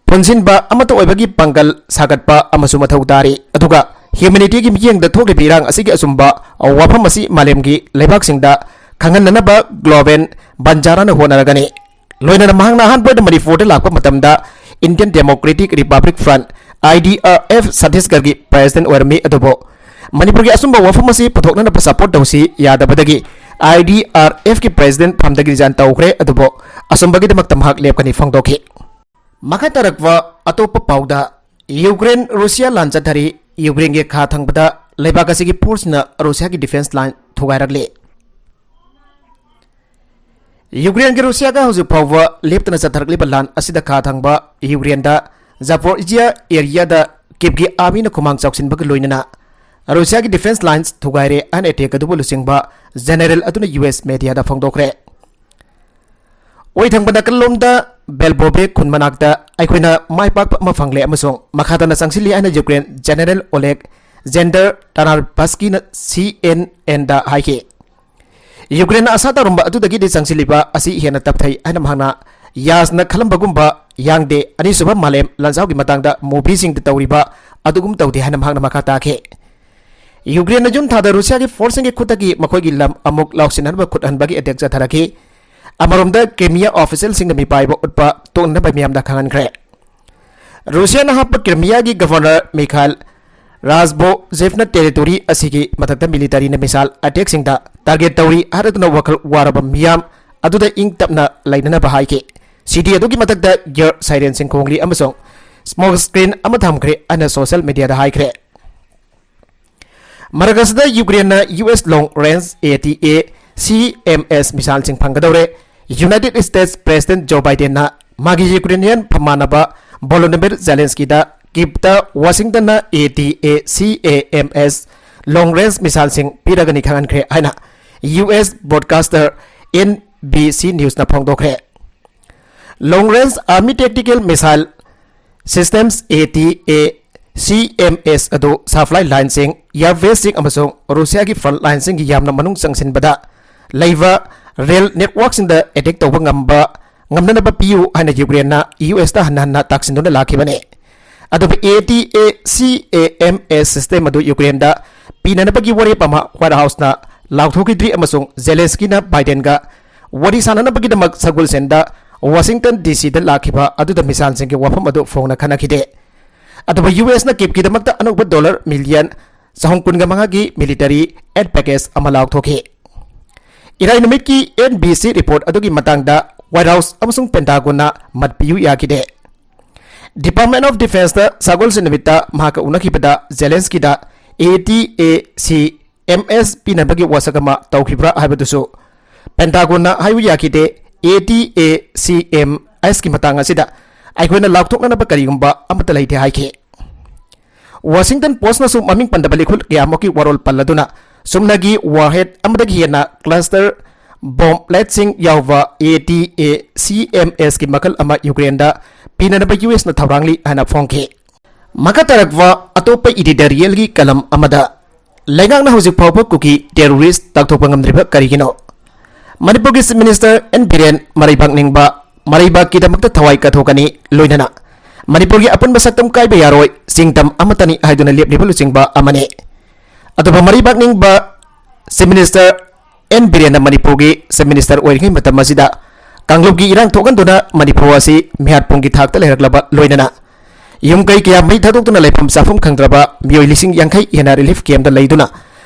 ꯄꯨꯟꯁꯤꯟꯕ ꯑꯃꯠꯇ ꯑꯣꯏꯕꯒꯤ ꯄꯥꯡꯒꯜ ꯁꯥꯒꯠꯄ ꯑꯃꯁꯨ ꯃꯊꯧ ꯇꯥꯔꯤ꯫ ꯑꯗꯨꯒ ꯍ꯭ꯌꯨꯃꯦꯅꯤꯇꯤꯒꯤ ꯃꯤꯠꯌꯦꯡꯗ ꯊꯣꯛꯂꯤꯕ ꯏꯔꯥꯡ ꯑꯁꯤꯒꯤ ꯑꯆꯨꯝꯕ ꯋꯥꯐꯝ ꯑꯁꯤ ꯃꯥꯂꯦꯝꯒꯤ ꯂꯩꯕꯥꯛꯁꯤꯡꯗ ꯈꯪꯍꯟꯅꯅꯕ ꯒ꯭ꯂꯣꯕꯦꯜ ꯕꯟꯖꯥꯔꯥꯅ ꯍꯣꯠꯅꯔꯒꯅꯤ꯫ ꯂꯣꯏꯅꯅ ꯃꯍꯥꯛꯅ ꯑꯍꯥꯟꯕ ꯑꯣꯏꯅ ꯃꯅꯤꯄꯨꯔꯗ ꯂꯥꯛꯄ ꯃꯇꯝꯗ Indian Democratic Republic Front, I D R F, ꯁꯠꯇꯤꯁꯒꯔꯒꯤ ꯄ꯭ꯔꯦꯁꯤꯗꯦꯟꯠ ꯑꯣꯏꯔꯝꯃꯤ, ꯑꯗꯨꯕꯨ ꯃꯅꯤꯄꯨꯔꯒꯤ ꯑꯆꯨꯝꯕ ꯋꯥꯐꯝ ꯑꯁꯤ ꯄꯨꯊꯣꯛꯅꯅꯕ ꯁꯄꯣꯔꯠ ꯇꯧꯁꯤ ꯌꯥꯗꯕꯗꯒꯤ I D R F ꯀꯤ ꯄ꯭ꯔꯦꯁꯤꯗꯦꯟꯠ ꯐꯝꯗꯒꯤ ꯔꯤꯖꯥꯏꯟ ꯇꯧꯈ꯭ꯔꯦ, ꯑꯗꯨꯕꯨ ꯑꯁꯨꯝꯕꯒꯤꯗꯃꯛꯇ ꯃꯍꯥꯛ ꯂꯦꯞꯀꯅꯤ ꯐꯣꯡꯗꯣꯛꯈꯤ꯫ ꯃꯈꯥ ꯇꯥꯔꯛꯄ ꯑꯇꯣꯞꯄ ꯄꯥꯎꯗ, ꯌꯨꯀ꯭ꯔꯦꯟ ꯔꯨꯁꯤꯌꯥ ꯂꯥꯟ ꯆꯠꯊꯔꯤ꯫ ꯌꯨꯀ꯭ꯔꯦꯟꯒꯤ ꯈꯥ ꯊꯪꯕꯗ ꯂꯩꯕꯥꯛ ꯑꯁꯤꯒꯤ ꯐꯣꯔꯁꯁꯤꯡꯅ ꯔꯨꯁꯤꯌꯥꯒꯤ ꯗꯤꯐꯦꯟꯁ ꯂꯥꯏꯟ ꯊꯨꯒꯥꯏꯔꯛꯂꯤ꯫ ꯌꯨꯀ꯭ꯔꯦꯟꯒꯤ ꯔꯨꯁꯤꯌꯥꯒ ꯍꯧꯖꯤꯛ ꯐꯥꯎꯕ ꯂꯦꯞꯇꯅ ꯆꯠꯊꯔꯛꯂꯤꯕ ꯂꯥꯟ ꯑꯁꯤꯗ ꯈꯥ ꯊꯪꯕ ꯌꯨꯀ꯭ꯔꯦꯟꯗ ꯖꯥꯄꯣꯔꯤꯖꯤꯌꯥ ꯑꯦꯔꯤꯌꯥꯗ ꯀꯤꯞꯀꯤ ꯑꯥꯔꯃꯤꯅ ꯈꯨꯃꯥꯡ ꯆꯥꯎꯁꯤꯟꯕꯒ ꯂꯣꯏꯅꯅ ꯔꯨꯁꯤꯌꯥꯒꯤ ꯗꯤꯐꯦꯟꯁ ꯂꯥꯏꯟꯁ ꯊꯨꯒꯥꯏꯔꯦ ꯍꯥꯏꯅ ꯑꯦꯇꯦꯛ ꯑꯗꯨꯕꯨ ꯂꯨꯆꯤꯡꯕ ꯖꯦꯅꯦꯔꯦꯜ ꯑꯗꯨꯅ ꯌꯨ ꯑꯦꯁ ꯃꯦꯗꯤꯌꯥꯗ ꯐꯣꯡꯗꯣꯛꯈ꯭ꯔꯦ꯫ ꯑꯣꯏꯊꯪꯕ ꯅꯥꯀꯜꯂꯣꯝꯗ ꯕꯦꯜꯕꯣꯕꯦ ꯈꯨꯟ ꯃꯅꯥꯛꯇ ꯑꯩꯈꯣꯏꯅ ꯃꯥꯏ ꯄꯥꯛꯄ ꯑꯃ ꯐꯪꯂꯦ ꯑꯃꯁꯨꯡ ꯃꯈꯥ ꯇꯥꯅ ꯆꯪꯁꯤꯜꯂꯤ ꯍꯥꯏꯅ ꯌꯨꯀ꯭ꯔꯦꯟ ꯖꯦꯅꯦꯔꯦꯜ ꯑꯣꯂꯦꯛ ꯖꯦꯟꯗꯔ ꯇꯅꯥꯔꯕꯁꯀꯤꯅ ꯁꯤ ꯑꯦꯟ ꯑꯦꯟꯗ ꯍꯥꯏꯈꯤ꯫ ꯌꯨꯀ꯭ꯔꯦꯟꯅ ꯑꯁꯥ ꯇꯧꯔꯝꯕ ꯑꯗꯨꯗꯒꯤꯗꯤ ꯆꯪꯁꯤꯜꯂꯤꯕ ꯑꯁꯤ ꯍꯦꯟꯅ ꯇꯞꯊꯩ ꯍꯥꯏꯅ ꯃꯍꯥꯛꯅ ꯌꯥꯁꯅ ꯈꯜꯂꯝꯕꯒꯨꯝꯕ ꯌꯥꯡꯗꯦ, ꯑꯅꯤꯁꯨꯕ ꯃꯥꯂꯦꯝ ꯂꯥꯟꯖꯥꯎꯒꯤ ꯃꯇꯥꯡꯗ ꯃꯨꯚꯤꯁꯤꯡꯗ ꯇꯧꯔꯤꯕ ꯑꯗꯨꯒꯨꯝ ꯇꯧꯗꯦ ꯍꯥꯏꯅ ꯃꯍꯥꯛꯅ ꯃꯈꯥ ꯇꯥꯈꯤ꯫ ꯌꯨꯀ꯭ꯔꯦꯟꯅ ꯖꯨꯟ ꯊꯥꯗ ꯔꯨꯁꯤꯌꯥꯒꯤ ꯐꯣꯔꯁꯁꯤꯡꯒꯤ ꯈꯨꯠꯇꯒꯤ ꯃꯈꯣꯏꯒꯤ ꯂꯝ ꯑꯃꯨꯛ ꯂꯧꯁꯤꯟꯅꯅꯕ ꯈꯨꯠ ꯍꯟꯕꯒꯤ ꯑꯦꯇꯦꯛ ꯆꯠꯊꯔꯛꯈꯤ꯫ ꯑꯃꯔꯣꯝꯗ, ꯀ꯭ꯔꯤꯃꯤꯌꯥ ꯑꯣꯐꯤꯁꯤꯌꯦꯜꯁꯤꯡꯅ ꯃꯤꯄꯥꯏꯕ ꯎꯠꯄ ꯇꯣꯛꯅꯅꯕ ꯃꯤꯌꯥꯝꯗ ꯈꯪꯍꯟꯈ꯭ꯔꯦ꯫ ꯔꯨꯁꯤꯌꯥꯅ ꯍꯥꯠꯄ ꯀ꯭ꯔꯤꯃꯤꯌꯥꯒꯤ ꯒꯚꯔꯅꯔ ꯃꯤꯈꯥꯏꯜ ꯔꯥꯖꯕꯣꯖꯦꯐꯅ ꯇꯦꯔꯤꯇꯣꯔꯤ ꯑꯁꯤꯒꯤ ꯃꯊꯛꯇ ꯃꯤꯂꯤꯇꯔꯤꯅ ꯃꯤꯁꯥꯏꯜ ꯑꯦꯇꯦꯛꯁꯤꯡꯗ ꯇꯥꯔꯒꯦꯠ ꯇꯧꯔꯤ ꯍꯥꯏꯔꯗꯨꯅ ꯋꯥꯈꯜ ꯋꯥꯔꯕ ꯃꯤꯌꯥꯝ ꯑꯗꯨꯗ ꯏꯪ ꯇꯞꯅ ꯂꯩꯅꯅꯕ ꯍꯥꯏꯈꯤ꯫ ꯁꯤꯇꯤ ꯑꯗꯨꯒꯤ ꯃꯊꯛꯇ ꯒꯤꯌꯔ ꯁꯥꯏꯔꯦꯟꯁꯤꯡ ꯈꯣꯡꯂꯤ ꯑꯃꯁꯨꯡ ꯁ꯭ꯃꯣꯛ ꯁ꯭ꯀ꯭ꯔꯤꯟ ꯑꯃ ꯊꯝꯈ꯭ꯔꯦ ꯍꯥꯏꯅ ꯁꯣꯁꯤꯌꯦꯜ ꯃꯤꯗꯤꯌꯥꯗ ꯍꯥꯏꯈ꯭ꯔꯦ꯫ ꯃꯔꯛ ꯑꯁꯤꯗ, ꯌꯨꯀ꯭ꯔꯦꯟꯅ U S long range A T A C M S ꯃꯤꯁꯥꯏꯜꯁꯤꯡ ꯐꯪꯒꯗꯧꯔꯦ꯫ ꯌꯨꯅꯥꯏꯇꯦꯗ ꯁ꯭ꯇꯦꯠꯁ ꯄ꯭ꯔꯦꯁꯤꯗꯦꯟꯠ ꯖꯣ ꯕꯥꯏꯗꯦꯟꯅ ꯃꯥꯒꯤ ꯌꯨꯀ꯭ꯔꯦꯅꯤꯌꯟ ꯃꯃꯥꯟꯅꯕ ꯚꯣꯂꯣꯗꯤꯃꯤꯔ ꯖꯦꯂꯦꯟꯁꯀꯤꯗ ꯀꯤꯞꯇ ꯋꯥꯁꯤꯡꯇꯟꯅ ꯑꯦ ꯇꯤ ꯑꯦ ꯁꯤ A M S long range ꯃꯤꯁꯥꯏꯜꯁꯤꯡ ꯄꯤꯔꯒꯅꯤ ꯈꯪꯍꯟꯈ꯭ꯔꯦ ꯍꯥꯏꯅ U S broadcaster N B C ꯅ꯭ꯌꯨꯁꯅ ꯐꯣꯡꯗꯣꯛꯈ꯭ꯔꯦ꯫ Long range army tactical missile systems, A T A C M ꯑꯦꯁ, ꯑꯗꯨ ꯁꯄ꯭ꯂꯥꯏ ꯂꯥꯏꯟꯁꯤꯡ, ꯏꯌꯥꯔ ꯕꯦꯁꯁꯤꯡ ꯑꯃꯁꯨꯡ ꯔꯨꯁꯤꯌꯥꯒꯤ ꯐ꯭ꯔꯟꯠ ꯂꯥꯏꯟꯁꯤꯡꯒꯤ ꯌꯥꯝꯅ ꯃꯅꯨꯡ ꯆꯪꯁꯤꯟꯕꯗ ꯂꯩꯕ ꯔꯦꯜ ꯅꯦꯠꯋꯥꯔꯛꯁꯤꯡꯗ ꯑꯦꯇꯦꯛ ꯇꯧꯕ ꯉꯝꯕ, ꯉꯝꯅꯅꯕ ꯄꯤꯌꯨ ꯍꯥꯏꯅ ꯌꯨꯀ꯭ꯔꯦꯟꯅ ꯌꯨ ꯑꯦꯁꯇ ꯍꯟꯅ ꯍꯟꯅ ꯇꯥꯛꯁꯤꯟꯗꯨꯅ ꯂꯥꯛꯈꯤꯕꯅꯤ꯫ ꯑꯗꯨꯕꯨ ꯑꯦ ꯇꯤ ꯑꯦ ꯁꯤ ꯑꯦ ꯑꯦꯝ ꯑꯦꯁ ꯁꯤꯁꯇꯦꯝ ꯑꯗꯨ ꯌꯨꯀ꯭ꯔꯦꯟꯗ ꯄꯤꯅꯅꯕꯒꯤ ꯋꯥꯔꯦꯞ ꯑꯃ ꯋꯥꯏꯠ ꯍꯥꯎꯁꯅ ꯂꯥꯎꯊꯣꯛꯈꯤꯗ꯭ꯔꯤ ꯑꯃꯁꯨꯡ ꯖꯦꯂꯦꯟꯁꯀꯤꯅ ꯕꯥꯏꯗꯦꯟꯒ ꯋꯥꯔꯤ ꯁꯥꯟꯅꯅꯕꯒꯤꯗꯃꯛ ꯁꯒꯣꯜꯁꯦꯟꯗ ꯋꯥꯁꯤꯡꯇꯟ ꯗꯤ ꯁꯤꯗ ꯂꯥꯛꯈꯤꯕ ꯑꯗꯨꯗ ꯃꯤꯁꯥꯏꯜꯁꯤꯡꯒꯤ ꯋꯥꯐꯝ ꯑꯗꯨ ꯐꯣꯡꯅ ꯈꯟꯅꯈꯤꯗꯦ꯫ ꯑꯗꯨꯕꯨ ꯌꯨ ꯑꯦꯁꯅ ꯀꯤꯞꯀꯤꯗꯃꯛꯇ ꯑꯅꯧꯕ ꯗꯣꯂꯔ ꯃꯤꯂꯤꯌꯟ ꯆꯍꯨꯝ ꯀꯨꯟꯒ ꯃꯉꯥꯒꯤ ꯃꯤꯂꯤꯇꯔꯤ ꯑꯦꯗ ꯄꯦꯀꯦꯖ ꯑꯃ ꯂꯥꯎꯊꯣꯛꯈꯤ꯫ ꯏꯔꯥꯏ ꯅꯨꯃꯤꯠꯀꯤ ꯑꯦꯟ ꯕꯤ ꯁꯤ ꯔꯤꯄꯣꯔꯠ ꯑꯗꯨꯒꯤ ꯃꯇꯥꯡꯗ ꯋꯥꯏꯠ ꯍꯥꯎꯁ ꯑꯃꯁꯨꯡ ꯄꯦꯟꯇꯥꯒꯣꯟꯅ ꯃꯠ ꯄꯤꯌꯨ ꯌꯥꯈꯤꯗꯦ꯫ ꯗꯤꯄꯥꯔꯠꯃꯦꯟ ꯑꯣꯐ ꯗꯤꯐꯦꯟꯁꯇ ꯁꯒꯣꯜꯁꯦꯟ ꯅꯨꯃꯤꯠꯇ ꯃꯍꯥꯛꯀ ꯎꯅꯈꯤꯕꯗ ꯖꯦꯂꯦꯟꯁꯀꯤꯗ ꯑꯦ ꯇꯤ ꯑꯦ ꯁꯤ ꯑꯦꯝ ꯑꯦꯁ ꯄꯤꯅꯕꯒꯤ ꯋꯥꯁꯛ ꯑꯃ ꯇꯧꯈꯤꯕ꯭ꯔꯥ ꯍꯥꯏꯕꯗꯨꯁꯨ ꯄꯦꯟꯇꯥꯒꯣꯟꯅ ꯍꯥꯏꯕ ꯌꯥꯈꯤꯗꯦ꯫ ꯑꯦ ꯇꯤ ꯑꯦ ꯁꯤ ꯑꯦꯝ ꯑꯦꯁꯀꯤ ꯃꯇꯥꯡ ꯑꯁꯤꯗ ꯑꯩꯈꯣꯏꯅ ꯂꯥꯎꯊꯣꯛꯅꯅꯕ ꯀꯔꯤꯒꯨꯝꯕ ꯑꯃꯠꯇ ꯂꯩꯇꯦ ꯍꯥꯏꯈꯤ꯫ ꯋꯥꯁꯤꯡꯇꯟ ꯄꯣꯁꯅꯁꯨ ꯃꯃꯤꯡ ꯄꯟꯗꯕ ꯂꯤꯈꯨꯠ ꯀꯌꯥꯃꯨꯛꯀꯤ ꯋꯥꯔꯣꯜ ꯄꯜꯂꯗꯨꯅ ꯆꯨꯝꯅꯒꯤ ꯋꯥꯔꯍꯦꯗ ꯑꯃꯗꯒꯤ ꯍꯦꯟꯅ ꯀ꯭ꯂꯁꯇꯔ ꯕꯣꯝꯕꯂꯦꯠꯁꯤꯡ ꯌꯥꯎꯕ ꯑꯦ ꯇꯤ ꯑꯦ ꯁꯤ ꯑꯦꯝ ꯑꯦꯁꯀꯤ ꯃꯈꯜ ꯑꯃ ꯌꯨꯀ꯭ꯔꯦꯟꯗ ꯄꯤꯅꯅꯕ ꯌꯨ ꯑꯦꯁꯅ ꯊꯧꯔꯥꯡꯂꯤ ꯍꯥꯏꯅ ꯐꯣꯡꯈꯤ꯫ ꯃꯈꯥ ꯇꯥꯔꯛꯄ ꯑꯇꯣꯞꯄ ꯏꯗꯤꯇꯣꯔꯤꯌꯦꯜꯒꯤ ꯀꯂꯝ ꯑꯃꯗ, ꯂꯩꯉꯥꯛꯅ ꯍꯧꯖꯤꯛ ꯐꯥꯎꯕ ꯀꯨꯀꯤ ꯇꯦꯔꯣꯔꯤꯁ ꯇꯥꯛꯊꯣꯛꯄ ꯉꯝꯗ꯭ꯔꯤꯕ ꯀꯔꯤꯒꯤꯅꯣ? ꯃꯅꯤꯄꯨꯔꯒꯤ ꯆꯤꯐ ꯃꯤꯅꯤꯁꯇꯔ ꯑꯦꯟ ꯕꯤꯔꯦꯟ ꯃꯔꯩꯕꯥꯛ ꯅꯤꯡꯕ, ꯃꯔꯩꯕꯥꯛꯀꯤꯗꯃꯛꯇ ꯊꯋꯥꯏ ꯀꯠꯊꯣꯛꯀꯅꯤ, ꯂꯣꯏꯅꯅ ꯃꯅꯤꯄꯨꯔꯒꯤ ꯑꯄꯨꯟꯕ ꯁꯛꯇꯝ ꯀꯥꯏꯕ ꯌꯥꯔꯣꯏ, ꯆꯤꯡꯗꯝ ꯑꯃꯠꯇꯅꯤ ꯍꯥꯏꯗꯨꯅ ꯂꯦꯞꯂꯤꯕ ꯂꯨꯆꯤꯡꯕ ꯑꯃꯅꯤ꯫ ꯑꯗꯨꯕꯨ ꯃꯔꯩꯕꯥꯛ ꯅꯤꯡꯕ ꯆꯤꯐ ꯃꯤꯅꯤꯁꯇꯔ ꯑꯦꯟ ꯕꯤꯔꯦꯟꯅ ꯃꯅꯤꯄꯨꯔꯒꯤ ꯆꯤꯐ ꯃꯤꯅꯤꯁꯇꯔ ꯑꯣꯏꯔꯤꯉꯩ ꯃꯇꯝ ꯑꯁꯤꯗ ꯀꯥꯡꯂꯨꯞꯀꯤ ꯏꯔꯥꯡ ꯊꯣꯛꯍꯟꯗꯨꯅ ꯃꯅꯤꯄꯨꯔ ꯑꯁꯤ ꯃꯤꯍꯥꯠꯄꯨꯡꯒꯤ ꯊꯥꯛꯇ ꯂꯩꯔꯛꯂꯕ, ꯂꯣꯏꯅꯅ ꯌꯨꯝ ꯀꯩ ꯀꯌꯥ ꯃꯩ ꯊꯥꯗꯣꯛꯇꯨꯅ ꯂꯩꯐꯝ ꯆꯥꯐꯝ ꯈꯪꯗ꯭ꯔꯕ ꯃꯤꯑꯣꯏ ꯂꯤꯁꯤꯡ ꯌꯥꯡꯈꯩ ꯍꯦꯟꯅ ꯔꯤꯂꯤꯐ ꯀꯦꯝꯞꯇ ꯂꯩꯗꯨꯅ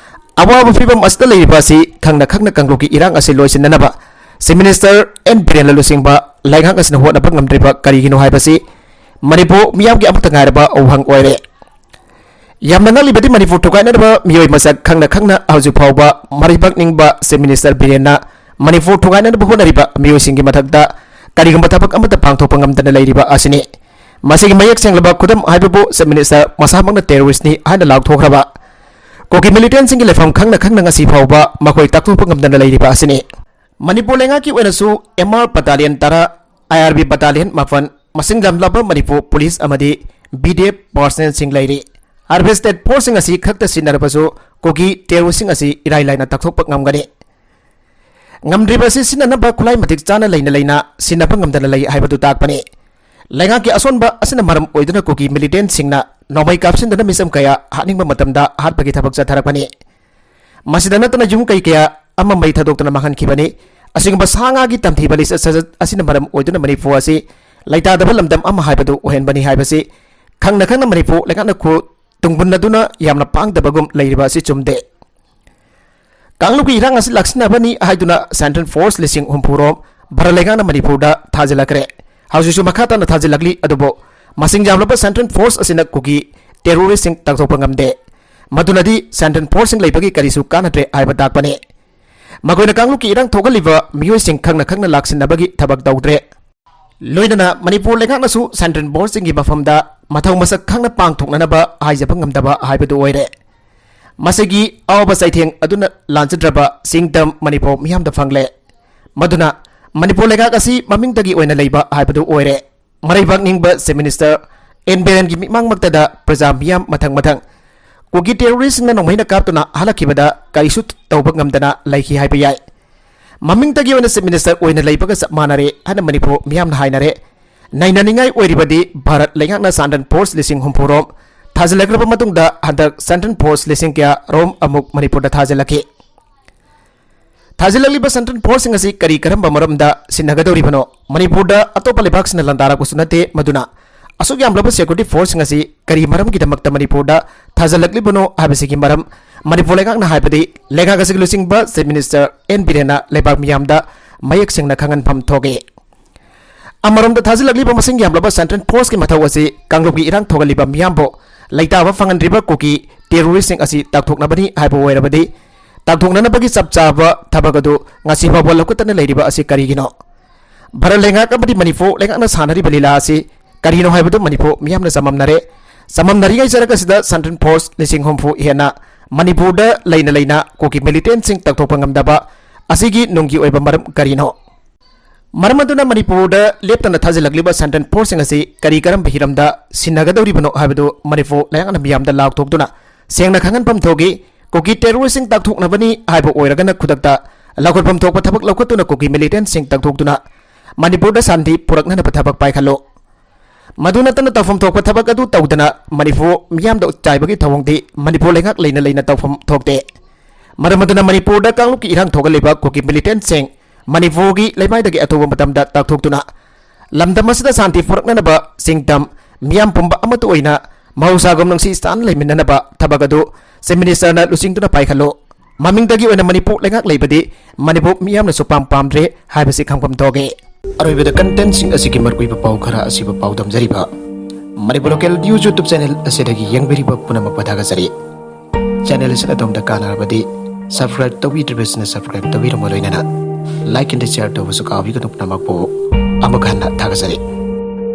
ꯑꯋꯥꯕ ꯐꯤꯕꯝ ꯑꯁꯤꯗ ꯂꯩꯔꯤꯕ ꯑꯁꯤ ꯈꯪꯅ ꯈꯪꯅ ꯀꯥꯡꯂꯨꯞꯀꯤ ꯏꯔꯥꯡ ꯑꯁꯤ ꯂꯣꯏꯁꯤꯟꯅꯅꯕ ꯆꯤꯐ ꯃꯤꯅꯤꯁꯇꯔ ꯑꯦꯟ ꯕꯤꯔꯦꯟꯅ ꯂꯨꯆꯤꯡꯕ ꯂꯩꯉꯥꯛ ꯑꯁꯤꯅ ꯍꯣꯠꯅꯕ ꯉꯝꯗ꯭ꯔꯤꯕ ꯀꯔꯤꯒꯤꯅꯣ ꯍꯥꯏꯕꯁꯤ ꯃꯅꯤꯄꯨꯔ ꯃꯤꯌꯥꯝꯒꯤ ꯑꯃꯠꯇ ꯉꯥꯏꯔꯕ ꯋꯥꯍꯪ ꯑꯣꯏꯔꯦ꯫ ꯌꯥꯝꯅ ꯉꯛꯂꯤꯕꯗꯤ ꯃꯅꯤꯄꯨꯔ ꯊꯨꯒꯥꯏꯅꯅꯕ ꯃꯤꯑꯣꯏ ꯃꯁꯛ ꯈꯪꯅ ꯈꯪꯅ ꯍꯧꯖꯤꯛ ꯐꯥꯎꯕ ꯃꯔꯩꯕꯥꯛ ꯅꯤꯡꯕ ꯆꯤꯐ ꯃꯤꯅꯤꯁꯇꯔ ꯕꯤꯔꯦꯟꯅ ꯃꯅꯤꯄꯨꯔ ꯊꯨꯒꯥꯏꯅꯅꯕ ꯍꯣꯠꯅꯔꯤꯕ ꯃꯤꯑꯣꯏꯁꯤꯡꯒꯤ ꯃꯊꯛꯇ ꯀꯔꯤꯒꯨꯝꯕ ꯊꯕꯛ ꯑꯃꯠꯇ ꯄꯥꯡꯊꯣꯛꯄ ꯉꯝꯗꯅ ꯂꯩꯔꯤꯕ ꯑꯁꯤꯅꯤ꯫ ꯃꯁꯤꯒꯤ ꯃꯌꯦꯛ ꯁꯦꯡꯂꯕ ꯈꯨꯗꯝ ꯍꯥꯏꯕꯕꯨ Chief Minister ꯃꯁꯥꯃꯛꯅ terroristꯅꯤ ꯍꯥꯏꯅ ꯂꯥꯎꯊꯣꯛꯈ꯭ꯔꯕ ꯀꯨꯀꯤ militantꯁꯤꯡꯒꯤ ꯂꯩꯐꯝ ꯈꯪꯅ ꯈꯪꯅ ꯉꯁꯤ ꯐꯥꯎꯕ ꯃꯈꯣꯏ ꯇꯥꯛꯊꯣꯛꯄ ꯉꯝꯗꯅ ꯂꯩꯔꯤꯕ ꯑꯁꯤꯅꯤ꯫ ꯃꯅꯤꯄꯨꯔ ꯂꯩꯉꯥꯛꯀꯤ ꯑꯣꯏꯅꯁꯨ M R battalion ꯇꯔꯥ, I R B battalion ꯃꯥꯄꯟ, ꯃꯁꯤꯡ ꯌꯥꯝꯂꯕ ꯃꯅꯤꯄꯨꯔ police ꯑꯃꯗꯤ B D F personnelꯁꯤꯡ ꯂꯩꯔꯤ꯫ ꯑꯔꯕꯤꯟ state forceꯁꯤꯡ ꯑꯁꯤ ꯈꯛꯇ ꯁꯤꯟꯅꯔꯕꯁꯨ ꯀꯨꯀꯤ terroristꯁꯤꯡ ꯑꯁꯤ ꯏꯔꯥꯏ ꯂꯥꯏꯅ ꯇꯥꯛꯊꯣꯛꯄ ꯉꯝꯒꯅꯤ꯫ ꯉꯝꯗ꯭ꯔꯤꯕ ꯑꯁꯤ ꯁꯤꯟꯅꯅꯕ ꯈꯨꯠꯂꯥꯏ ꯃꯇꯤꯛ ꯆꯥꯅ ꯂꯩꯅ ꯂꯩꯅ ꯁꯤꯟꯅꯕ ꯉꯝꯗꯅ ꯂꯩ ꯍꯥꯏꯕꯗꯨ ꯇꯥꯛꯄꯅꯤ꯫ ꯂꯩꯉꯥꯛꯀꯤ ꯑꯁꯣꯟꯕ ꯑꯁꯤꯅ ꯃꯔꯝ ꯑꯣꯏꯗꯨꯅ ꯀꯨꯀꯤ militantꯁꯤꯡꯅ ꯅꯣꯡꯃꯩ ꯀꯥꯞꯁꯤꯟꯗꯨꯅ ꯃꯤꯆꯝ ꯀꯌꯥ ꯍꯥꯠꯅꯤꯡꯕ ꯃꯇꯝꯗ ꯍꯥꯠꯄꯒꯤ ꯊꯕꯛ ꯆꯠꯊꯔꯛꯄꯅꯤ꯫ ꯃꯁꯤꯗ ꯅꯠꯇꯅ ꯌꯨꯝ ꯀꯩ ꯀꯌꯥ ꯑꯃ ꯃꯩ ꯊꯥꯗꯣꯛꯇꯨꯅ ꯃꯥꯡꯍꯟꯈꯤꯕꯅꯤ꯫ ꯑꯁꯤꯒꯨꯝꯕ ꯁꯥ ꯉꯥꯒꯤ ꯇꯝꯊꯤꯕ ꯂꯤꯆꯠ ꯁꯥꯖꯠ ꯑꯁꯤꯅ ꯃꯔꯝ ꯑꯣꯏꯗꯨꯅ ꯃꯅꯤꯄꯨꯔ ꯑꯁꯤ ꯂꯩꯇꯥꯗꯕ ꯂꯝꯗꯝ ꯑꯃ ꯍꯥꯏꯕꯗꯨ ꯑꯣꯏꯍꯟꯕꯅꯤ ꯍꯥꯏꯕꯁꯤ ꯈꯪꯅ ꯈꯪꯅ ꯃꯅꯤꯄꯨꯔ ꯂꯩꯉꯥꯛꯅ ꯈꯨ ꯇꯨꯡꯕꯨꯟꯅꯗꯨꯅ ꯌꯥꯝꯅ ꯄꯥꯡꯗꯕꯒꯨꯝ ꯂꯩꯔꯤꯕ ꯑꯁꯤ ꯆꯨꯝꯗꯦ꯫ ꯀꯥꯡꯂꯨꯞꯀꯤ ꯏꯔꯥꯡ ꯑꯁꯤ ꯂꯥꯛꯁꯤꯟꯅꯕꯅꯤ ꯍꯥꯏꯗꯨꯅ central force ꯂꯤꯁꯤꯡ ꯍꯨꯝꯐꯨ ꯔꯣꯝ ꯚꯥꯔꯠ ꯂꯩꯉꯥꯛꯅ ꯃꯅꯤꯄꯨꯔꯗ ꯊꯥꯖꯤꯜꯂꯛꯈ꯭ꯔꯦ꯫ ꯍꯧꯖꯤꯛꯁꯨ ꯃꯈꯥ ꯇꯥꯅ ꯊꯥꯖꯤꯜꯂꯛꯂꯤ꯫ ꯑꯗꯨꯕꯨ ꯃꯁꯤꯡ ꯌꯥꯝꯂꯕ central force ꯑꯁꯤꯅ ꯀꯨꯀꯤ terroristꯁꯤꯡ ꯇꯥꯛꯊꯣꯛꯄ ꯉꯝꯗꯦ꯫ ꯃꯗꯨꯅꯗꯤ central forceꯁꯤꯡ ꯂꯩꯕꯒꯤ ꯀꯔꯤꯁꯨ ꯀꯥꯟꯅꯗ꯭ꯔꯦ ꯍꯥꯏꯕ ꯇꯥꯛꯄꯅꯤ꯫ ꯃꯈꯣꯏꯅ ꯀꯥꯡꯂꯨꯞꯀꯤ ꯏꯔꯥꯡ ꯊꯣꯛꯍꯜꯂꯤꯕ ꯃꯤꯑꯣꯏꯁꯤꯡ ꯈꯪꯅ ꯈꯪꯅ ꯂꯥꯛꯁꯤꯟꯅꯕꯒꯤ ꯊꯕꯛ ꯇꯧꯗ꯭ꯔꯦ꯫ ꯂꯣꯏꯅꯅ ꯃꯅꯤꯄꯨꯔ ꯂꯩꯉꯥꯛꯅꯁꯨ central forceꯁꯤꯡꯒꯤ ꯃꯐꯝꯗ ꯃꯊꯧ ꯃꯁꯛ ꯈꯪꯅ ꯄꯥꯡꯊꯣꯛꯅꯅꯕ ꯍꯥꯏꯖꯕ ꯉꯝꯗꯕ ꯍꯥꯏꯕꯗꯨ ꯑꯣꯏꯔꯦ꯫ ꯃꯁꯤꯒꯤ ꯑꯋꯥꯕ ꯆꯩꯊꯦꯡ ꯑꯗꯨꯅ ꯂꯥꯟꯖꯗ꯭ꯔꯕ ꯆꯤꯡꯗꯝ ꯃꯅꯤꯄꯨꯔ ꯃꯤꯌꯥꯝꯗ ꯐꯪꯂꯦ꯫ ꯃꯗꯨꯅ ꯃꯅꯤꯄꯨꯔ ꯂꯩꯉꯥꯛ ꯑꯁꯤ ꯃꯃꯤꯡꯗꯒꯤ ꯑꯣꯏꯅ ꯂꯩꯕ ꯍꯥꯏꯕꯗꯨ ꯑꯣꯏꯔꯦ꯫ ꯃꯔꯩꯕꯥꯛ ꯅꯤꯡꯕ Chief Minister N ꯕꯤꯔꯦꯟꯒꯤ ꯃꯤꯠꯃꯥꯡꯃꯛꯇꯗ ꯄ꯭ꯔꯖꯥ ꯃꯤꯌꯥꯝ ꯃꯊꯪ ꯃꯊꯪ ꯀꯨꯀꯤ terroristꯁꯤꯡꯅ ꯅꯣꯡꯃꯩꯅ ꯀꯥꯞꯇꯨꯅ ꯍꯜꯂꯛꯈꯤꯕꯗ ꯀꯔꯤꯁꯨ ꯇꯧꯕ ꯉꯝꯗꯅ ꯂꯩꯈꯤ ꯍꯥꯏꯕ ꯌꯥꯏ꯫ ꯃꯃꯤꯡꯇꯒꯤ ꯑꯣꯏꯅ Chief Minister ꯑꯣꯏꯅ ꯂꯩꯕꯒ ꯆꯞ ꯃꯥꯟꯅꯔꯦ ꯍꯥꯏꯅ ꯃꯅꯤꯄꯨꯔ ꯃꯤꯌꯥꯝꯅ ꯍꯥꯏꯅꯔꯦ꯫ ꯅꯩꯅꯅꯤꯡꯉꯥꯏ ꯑꯣꯏꯔꯤꯕꯗꯤ ꯚꯥꯔꯠ ꯂꯩꯉꯥꯛꯅ central force ꯂꯤꯁꯤꯡ ꯍꯨꯝꯐꯨ ꯔꯣꯝ ꯊꯥꯖꯤꯜꯂꯛꯂꯕ ꯃꯇꯨꯡꯗ ꯍꯟꯗꯛ central force ꯂꯤꯁꯤꯡ ꯀꯌꯥ ꯔꯣꯝ ꯑꯃꯨꯛ ꯃꯅꯤꯄꯨꯔꯗ ꯊꯥꯖꯤꯜꯂꯛꯈꯤ꯫ ꯊꯥꯖꯤꯜꯂꯛꯂꯤꯕ central forceꯁꯤꯡ ꯑꯁꯤ ꯀꯔꯤ ꯀꯔꯝꯕ ꯃꯔꯝꯗ ꯁꯤꯟꯅꯒꯗꯧꯔꯤꯕꯅꯣ? ꯃꯅꯤꯄꯨꯔꯗ ꯑꯇꯣꯞꯄ ꯂꯩꯕꯥꯛꯁꯤꯡꯅ ꯂꯥꯟꯗꯥꯔꯛꯄꯁꯨ ꯅꯠꯇꯦ, ꯃꯗꯨꯅ ꯑꯁꯨꯛ ꯌꯥꯝꯂꯕ security forceꯁꯤꯡ ꯑꯁꯤ ꯀꯔꯤ ꯃꯔꯝꯒꯤꯗꯃꯛꯇ ꯃꯅꯤꯄꯨꯔꯗ ꯊꯥꯖꯤꯜꯂꯛꯂꯤꯕꯅꯣ ꯍꯥꯏꯕꯁꯤꯒꯤ ꯃꯔꯝ ꯃꯅꯤꯄꯨꯔ ꯂꯩꯉꯥꯛꯅ ꯍꯥꯏꯕꯗꯤ ꯂꯩꯉꯥꯛ ꯑꯁꯤꯒꯤ ꯂꯨꯆꯤꯡꯕ Chief Minister N ꯕꯤꯔꯦꯟꯅ ꯂꯩꯕꯥꯛ ꯃꯤꯌꯥꯝꯗ ꯃꯌꯦꯛ ꯁꯦꯡꯅ ꯈꯪꯍꯟꯐꯝ ꯊꯣꯛꯏ꯫ ꯑꯃꯔꯣꯝꯗ ꯊꯥꯖꯤꯜꯂꯛꯂꯤꯕ ꯃꯁꯤꯡ ꯌꯥꯝꯂꯕ central forceꯀꯤ ꯃꯊꯧ ꯑꯁꯤ ꯀꯥꯡꯂꯨꯞꯀꯤ ꯏꯔꯥꯡ ꯊꯣꯛꯍꯜꯂꯤꯕ ꯃꯤꯌꯥꯝꯕꯨ ꯂꯩꯇꯥꯕ ꯐꯪꯍꯟꯗ꯭ꯔꯤꯕ ꯀꯨꯀꯤ terroristꯁꯤꯡ ꯑꯁꯤ ꯇꯥꯛꯊꯣꯛꯅꯕꯅꯤ ꯍꯥꯏꯕ ꯑꯣꯏꯔꯕꯗꯤ, ꯇꯥꯛꯊꯣꯛꯅꯅꯕꯒꯤ ꯆꯞ ꯆꯥꯕ ꯊꯕꯛ ꯑꯗꯨ ꯉꯁꯤ ꯐꯥꯎꯕ ꯂꯧꯈꯠꯇꯅ ꯂꯩꯔꯤꯕ ꯑꯁꯤ ꯀꯔꯤꯒꯤꯅꯣ? ꯚꯥꯔꯠ ꯂꯩꯉꯥꯛ ꯑꯃꯗꯤ ꯃꯅꯤꯄꯨꯔ ꯂꯩꯉꯥꯛꯅ ꯁꯥꯟꯅꯔꯤꯕ ꯂꯤꯂꯥ ꯑꯁꯤ ꯀꯔꯤꯅꯣ ꯍꯥꯏꯕꯗꯨ ꯃꯅꯤꯄꯨꯔ ꯃꯤꯌꯥꯝꯅ ꯆꯃꯝꯅꯔꯦ꯫ ꯆꯃꯝꯅꯔꯤꯉꯩ ꯆꯔꯛ ꯑꯁꯤꯗ Central Force ꯂꯤꯁꯤꯡ ꯍꯨꯝꯐꯨ ꯍꯦꯟꯅ ꯃꯅꯤꯄꯨꯔꯗ ꯂꯩꯅ ꯂꯩꯅ ꯀꯨꯀꯤ militantꯁꯤꯡ ꯇꯛꯊꯣꯛꯄ ꯉꯝꯗꯕ ꯑꯁꯤꯒꯤ ꯅꯨꯡꯒꯤ ꯑꯣꯏꯕ ꯃꯔꯝ ꯀꯔꯤꯅꯣ? ꯃꯔꯝ ꯑꯗꯨꯅ ꯃꯅꯤꯄꯨꯔꯗ ꯂꯦꯞꯇꯅ ꯊꯥꯖꯤꯜꯂꯛꯂꯤꯕ Central Forceꯁꯤꯡ ꯑꯁꯤ ꯀꯔꯤ ꯀꯔꯝꯕ ꯍꯤꯔꯝꯗ ꯁꯤꯟꯅꯒꯗꯧꯔꯤꯕꯅꯣ ꯍꯥꯏꯕꯗꯨ ꯃꯅꯤꯄꯨꯔ ꯂꯩꯉꯥꯛꯅ ꯃꯤꯌꯥꯝꯗ ꯂꯥꯎꯊꯣꯛꯇꯨꯅ ꯁꯦꯡꯅ ꯈꯪꯍꯟꯐꯝ ꯊꯣꯛꯏ꯫ ꯀꯨꯀꯤ terroristꯁꯤꯡ ꯇꯛꯊꯣꯛꯅꯕꯅꯤ ꯍꯥꯏꯕ ꯑꯣꯏꯔꯒꯅ ꯈꯨꯗꯛꯇ ꯂꯧꯈꯠꯐꯝ ꯊꯣꯛꯄ ꯊꯕꯛ ꯂꯧꯈꯠꯇꯨꯅ ꯀꯨꯀꯤ militantꯁꯤꯡ ꯇꯛꯊꯣꯛꯇꯨꯅ ꯃꯅꯤꯄꯨꯔꯗ ꯁꯥꯟꯇꯤ ꯄꯨꯔꯛꯅꯅꯕ ꯊꯕꯛ ꯄꯥꯏꯈꯠꯂꯨ꯫ ꯃꯗꯨ ꯅꯠꯇꯅ ꯇꯧꯐꯝ ꯊꯣꯛꯄ ꯊꯕꯛ ꯑꯗꯨ ꯇꯧꯗꯅ ꯃꯅꯤꯄꯨꯔ ꯃꯤꯌꯥꯝꯗ ꯎꯠꯆꯥꯏꯕꯒꯤ ꯊꯧꯑꯣꯡꯗꯤ ꯃꯅꯤꯄꯨꯔ ꯂꯩꯉꯥꯛ ꯂꯩꯅ ꯂꯩꯅ ꯇꯧꯐꯝ ꯊꯣꯛꯇꯦ꯫ ꯃꯔꯝ ꯑꯗꯨꯅ ꯃꯅꯤꯄꯨꯔꯗ ꯀꯥꯡꯂꯨꯞꯀꯤ ꯏꯔꯥꯡ ꯊꯣꯛꯍꯜꯂꯤꯕ ꯀꯨꯀꯤ militantꯁꯤꯡ ꯃꯅꯤꯄꯨꯔꯒꯤ ꯂꯩꯃꯥꯏꯗꯒꯤ ꯑꯊꯨꯕ ꯃꯇꯝꯗ ꯇꯛꯊꯣꯛꯇꯨꯅ ꯂꯝꯗꯝ ꯑꯁꯤꯗ ꯁꯥꯟꯇꯤ ꯄꯨꯔꯛꯅꯅꯕ ꯆꯤꯡꯗꯝ ꯃꯤꯌꯥꯝ ꯄꯨꯝꯕ ꯑꯃꯠꯇ ꯑꯣꯏꯅ ꯃꯍꯧꯁꯥꯒꯨꯝ ꯅꯨꯡꯁꯤ ꯆꯥꯟꯅ ꯂꯩꯃꯤꯟꯅꯅꯕ ꯊꯕꯛ ꯑꯗꯨ Chief Ministerꯅ ꯂꯨꯆꯤꯡꯗꯨꯅ ꯄꯥꯏꯈꯠꯂꯨ꯫ ꯃꯃꯤꯡꯗꯒꯤ ꯑꯣꯏꯅ ꯃꯅꯤꯄꯨꯔ ꯂꯩꯉꯥꯛ ꯂꯩꯕꯗꯤ ꯃꯅꯤꯄꯨꯔ ꯃꯤꯌꯥꯝꯅꯁꯨ ꯄꯥꯝ ꯄꯥꯝꯗ꯭ꯔꯦ ꯍꯥꯏꯕꯁꯤ ꯈꯪꯐꯝ ꯊꯣꯛꯏ꯫ ꯑꯔꯣꯏꯕꯗ contentꯁꯤꯡ ꯑꯁꯤꯒꯤ ꯃꯔꯨꯑꯣꯏꯕ ꯄꯥꯎ ꯈꯔ ꯑꯁꯤꯕꯨ ꯄꯥꯎꯗꯝꯖꯔꯤꯕ Manipur Local News YouTube channel ꯑꯁꯤꯗꯒꯤ ꯌꯦꯡꯕꯤꯔꯤꯕ ꯄꯨꯝꯅꯃꯛꯄꯨ ꯊꯥꯒꯠꯆꯔꯤ꯫ Channel ꯑꯁꯤꯅ ꯑꯗꯣꯝꯗ ꯀꯥꯟꯅꯔꯕꯗꯤ subscribe ꯇꯧꯕꯤꯗ꯭ꯔꯤꯕꯁꯤꯅ subscribe ꯇꯧꯕꯤꯔꯝꯕ ꯂꯣꯏꯅꯅ like and share ꯇꯧꯕꯁꯨ ꯀꯥꯎꯕꯤꯒꯅꯨ꯫ ꯄꯨꯝꯅꯃꯛꯄꯨ ꯑꯃꯨꯛ ꯍꯟꯅ ꯊꯥꯒꯠꯆꯔꯤ꯫